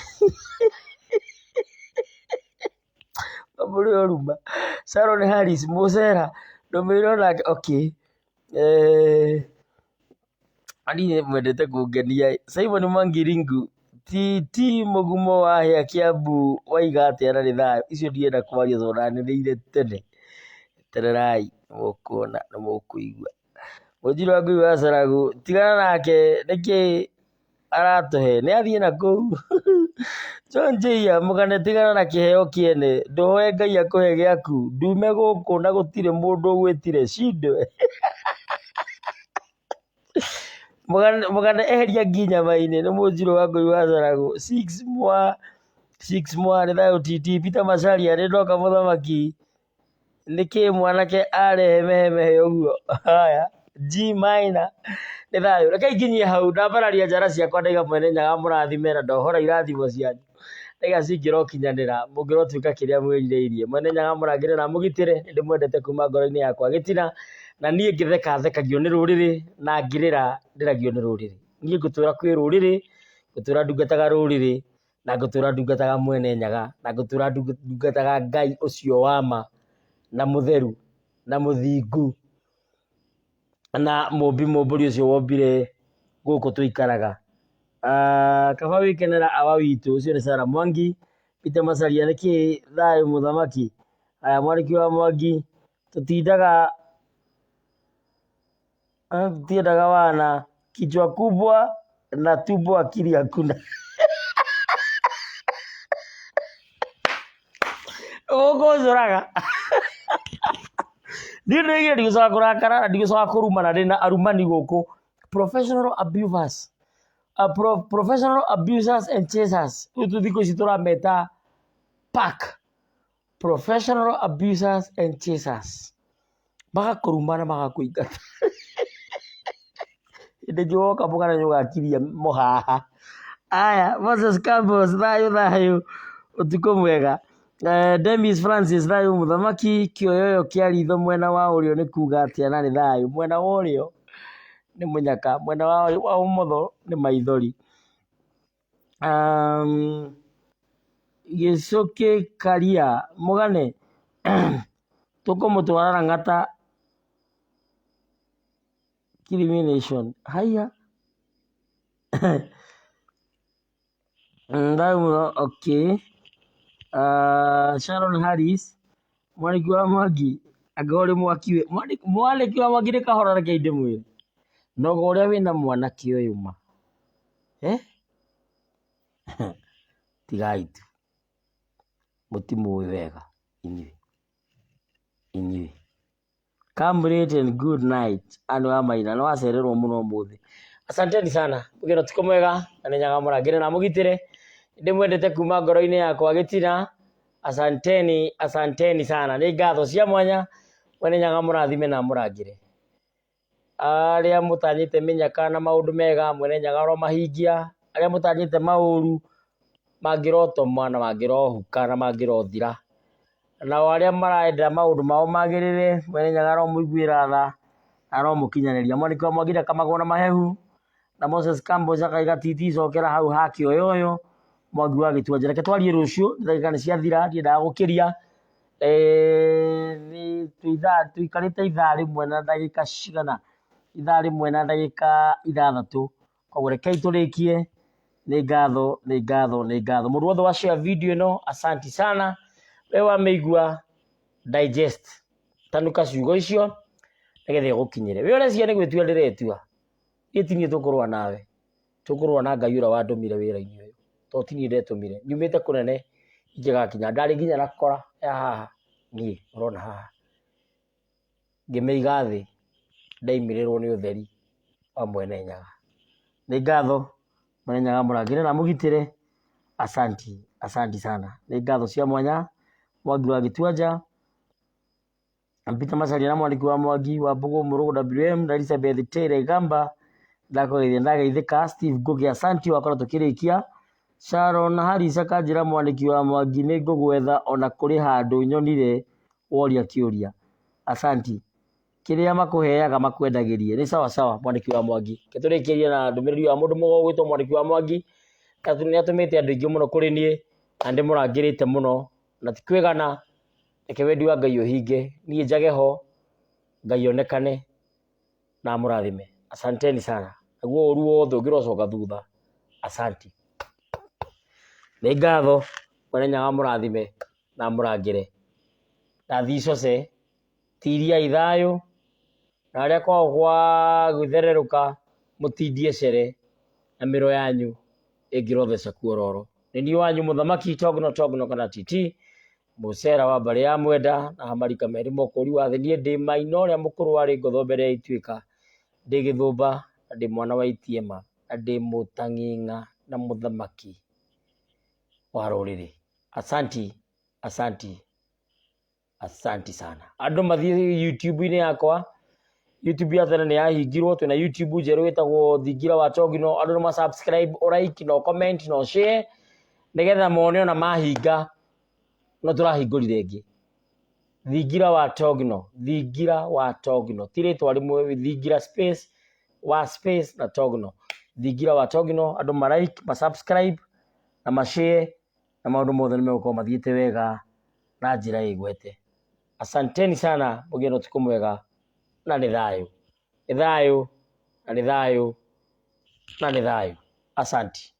Mũrĩ oruma. Sharon Harris mũcera ndũmĩrĩra onake okay. Niĩ mwendete kũngenia. Simon Mwangi Ringu ti mũgumo wa hĩa Kiambu waiga atĩa na nĩ thayũ. Icio ndirenda kwaria tondũ ndanĩrĩire tene. Etererai nĩ mũkuona nĩ mũkũigua. Mũnjiri wa ngui wa Caragu, tigana nake nĩkĩ aratũhe, nĩ athiĩ na kũu. John Njĩia, mũgane tigana na kĩheo kĩene, ndũhoe Ngai akũhe gĩaku, ndume gũkũ na gũtirĩ mũndũ ũgwĩtire, shindwe. Mũgane eheria ngi nyama-inĩ, nĩ mũnjirũ wa ngui wa Caragu. Six mwa, six mwa, nĩ thayũ TT, Peter Macharia, nĩ ndoka mũthamaki. Nĩkĩ mwanake arehe mehemehe ũguo? Haya, G minor nĩ thayũ. Reke nginyie hau, ndambararia njara ciakwa ndaiga mwene Nyaga amũrathime na ndohora irathimo cianyu. Ndaiga cingĩrokinyanĩra, mũngĩrotuĩka kĩrĩa mwĩrirĩirie. Mwene Nyaga amũrangĩre na amũgitĩre, nĩ ndĩmwendete kuma ngoro-inĩ yakwa gĩtina. Na niĩ ngĩtheka thekagio nĩ rũrĩrĩ, na ngĩrĩra ndĩragio nĩ rũrĩrĩ. Niĩ ngũtũra kwĩ rũrĩrĩ, ngũtũra ndungataga rũrĩrĩ. Na ngũtũra ndungataga Mwene Nyaga, na ngũtũra ndungataga Ngai ũcio wa ma, na mũtheru, na mũthingu, na mũmbi mũmbũri ũcio wombire gũkũ tũikaraga. Kaba wĩkenera awa witũ, ũcio nĩ Sarah Mwangi, Peter Macharia nĩkĩ thayũ mũthamaki? Aya Mwanĩki wa Mwangi, tũtindaga Tũtiendaga wana kichwa kubwa na tumbo akili hakuna. Ũgũkũnjũraga. Niĩ ndoigire ndigũcoka kũrakara na ndigũcoka kũrumana ndĩna arumani gũkũ. Professional abusers. Professional abusers and chasers. Rĩu tu thikũ ici tũrameta pack. Professional abusers and chasers. Magakũruma na magakũingata. Hĩndĩ ĩngĩ woka mũgana nĩ ũgakiria mũhaha. Aya, Moses Campos, thayũ thayũ, ũtukũ mwega. Demis Francis, thayũ mũthamaki, kĩoyoyo kĩa ritho mwena wa ũrĩo nĩ kuga atĩa na nĩ thayũ. Mwena wa ũrĩo nĩ mũnyaka, mwena wa ũmotho nĩ maithori. Gĩcũkĩ Karia, mũgane, tũkũmũtwara Lang'ata Crimination. Haiya. Thayũ mũno, okay. Sharon Harris, mwanĩki wa Mwangi, anga ũrĩ mwaki we. Mwanĩki wa Mwangi nĩ kahora reke ndĩmwĩre. Noga ũrĩa wĩna mwanake ũyũ ma. Eh? Tigai tu. Mũtimũĩ wega inyuĩ. Inyuĩ. Come late and good night. Anne wa Maina, nĩ wacererwo mũno ũmũthĩ. Asanteni sana. Mũgĩe na ũtukũ mwega na nĩ nyaga mũrangĩre na mũgitĩre. Ndĩmwendete kuma ngoro-inĩ yakwa gĩtina. Asanteni, asanteni sana. Nĩ ngatho cia mwanya. Mwene nyaga mũrathime na mũrangĩre. Arĩa mũtanyĩte mĩnyaka na maũndũ mega, Mwene Nyaga aromahingia. Arĩa mũtanyĩte maũru, mangĩrotoma na mangĩrohuka na mangĩrothira. Nao arĩa marenda maũndũ mao magĩrĩre, Mwene Nyaga aromũiguĩra tha, aromũkinyanĩria. Mwanĩki wa Mwangi ndakamagwo na mahehu, na Moses Campbell akaiga titi cokera hau ha kĩoyoyo, Mwangi wa Gĩtuanja. Reke twarie rũciũ, ndagĩka nĩ ciathira, ndiendaga gũkĩria. Tũikarĩte ithaa rĩmwe na ndagĩka cigana? Ithaa rĩmwe na ndagĩka ithathatũ. Koguo rekei tũrĩkie. Nĩ ngatho, nĩ ngatho, nĩ ngatho. Mũndũ wothe wa share video ĩno, asanti sana. We wamĩigua, digest. Tanuka ciugo icio, nĩgetha ĩgũkinyĩre. We ũreciria nĩ gwĩtua ndĩretua? Niĩ ti niĩ tũkũrũa nawe. Tũkũrũa na Ngai ũrĩa wandũmire wĩra-inĩ ũyũ. Tondũ ti niĩ ndetũmire. Nyumĩte kũnene ingĩgakinya. Ndarĩ nginya na kora ya haha niĩ ũrona haha. Ngĩmĩiga thĩ ndaimĩrĩrwo nĩ ũtheri wa Mwene Nyaga. Nĩ ngatho Mwene Nyaga amũrangĩre na amũgitĩre. Asanti, asanti sana. Nĩ ngatho cia mwanya Mwangi wa Gĩtuanja. Peter Macharia na mwandĩki wa Mwangi wa Mbũgũ Mũrũgũ WM na Elizabeth Taylor Gamba ndakũgeithia ndageithĩka Steve Ngugi asanti wakorwo tũkĩrĩkia Sharon Harris akanjĩra mwandĩki wa Mwangi nĩ ngũgwetha ona kũrĩ handũ nyonire woria kĩũria asanti kĩrĩa makũheaga makwendagĩrie nĩ sawa sawa mwandĩki wa Mwangi reke tũrĩkĩrie na ndũmĩrĩri ya mũndũ mũgo ũgwĩtwo mwandĩki wa Mwangi nĩ atũmĩte andũ aingĩ mũno kũrĩ niĩ na ndĩmũrangĩrĩte mũno na ti kwĩgana Reke wendi wa Ngai ũhinge, niĩ njage ho, Ngai onekane na amũrathime. Asanteni sana. Naguo ũru wothe ũngĩrocoka thutha, asanti. Nĩ ngatho, Mwene Nyaga amũrathime na amũrangĩre. Ndathiĩ icoce, tiriai thayũ, na arĩa kwao gwa gwĩthererũka mũtindie cere na mĩro yanyu ĩngĩrotheca kuororo. Nĩ niĩ wanyu mũthamaki Togno Togno kana TT. Mũcera wa mbarĩ ya Mwenda na Hamarika merĩ mũkũri wa thĩ. Niĩ ndĩ Maina ũrĩa mũkũrũ warĩ ngotho mbere ya Ituĩka, ndĩ Gĩthũmba na ndĩ mwana wa Itiema na ndĩ mũtang'ing'a na mũthamaki wa rũrĩrĩ. Asanti, asanti, asanti sana. Andũ mathiĩ YouTube-inĩ yakwa, YouTube ya tene nĩ yahingirwo, twĩna YouTube njerũ ĩtagwo Thingira wa Togino, andũ nĩ ma subscribe, ũ like na ũ comment na ũ share, nĩgetha mone ona mahinga no tũrahingũrire ĩngĩ. Thingira wa Togino, Thingira wa Togino, ti rĩtwa rĩmwe, Thingira space wa space na Togino. Thingira wa Togino, andũ ma like, ma subscribe na ma share na maũndũ mothe nĩ megũkorwo mathiĩte wega na njĩra ĩgwete. Asanteni sana, mũgĩe na ũtukũ mwega na nĩ thayũ. Nĩ thayũ na nĩ thayũ na nĩ thayũ. Asanti.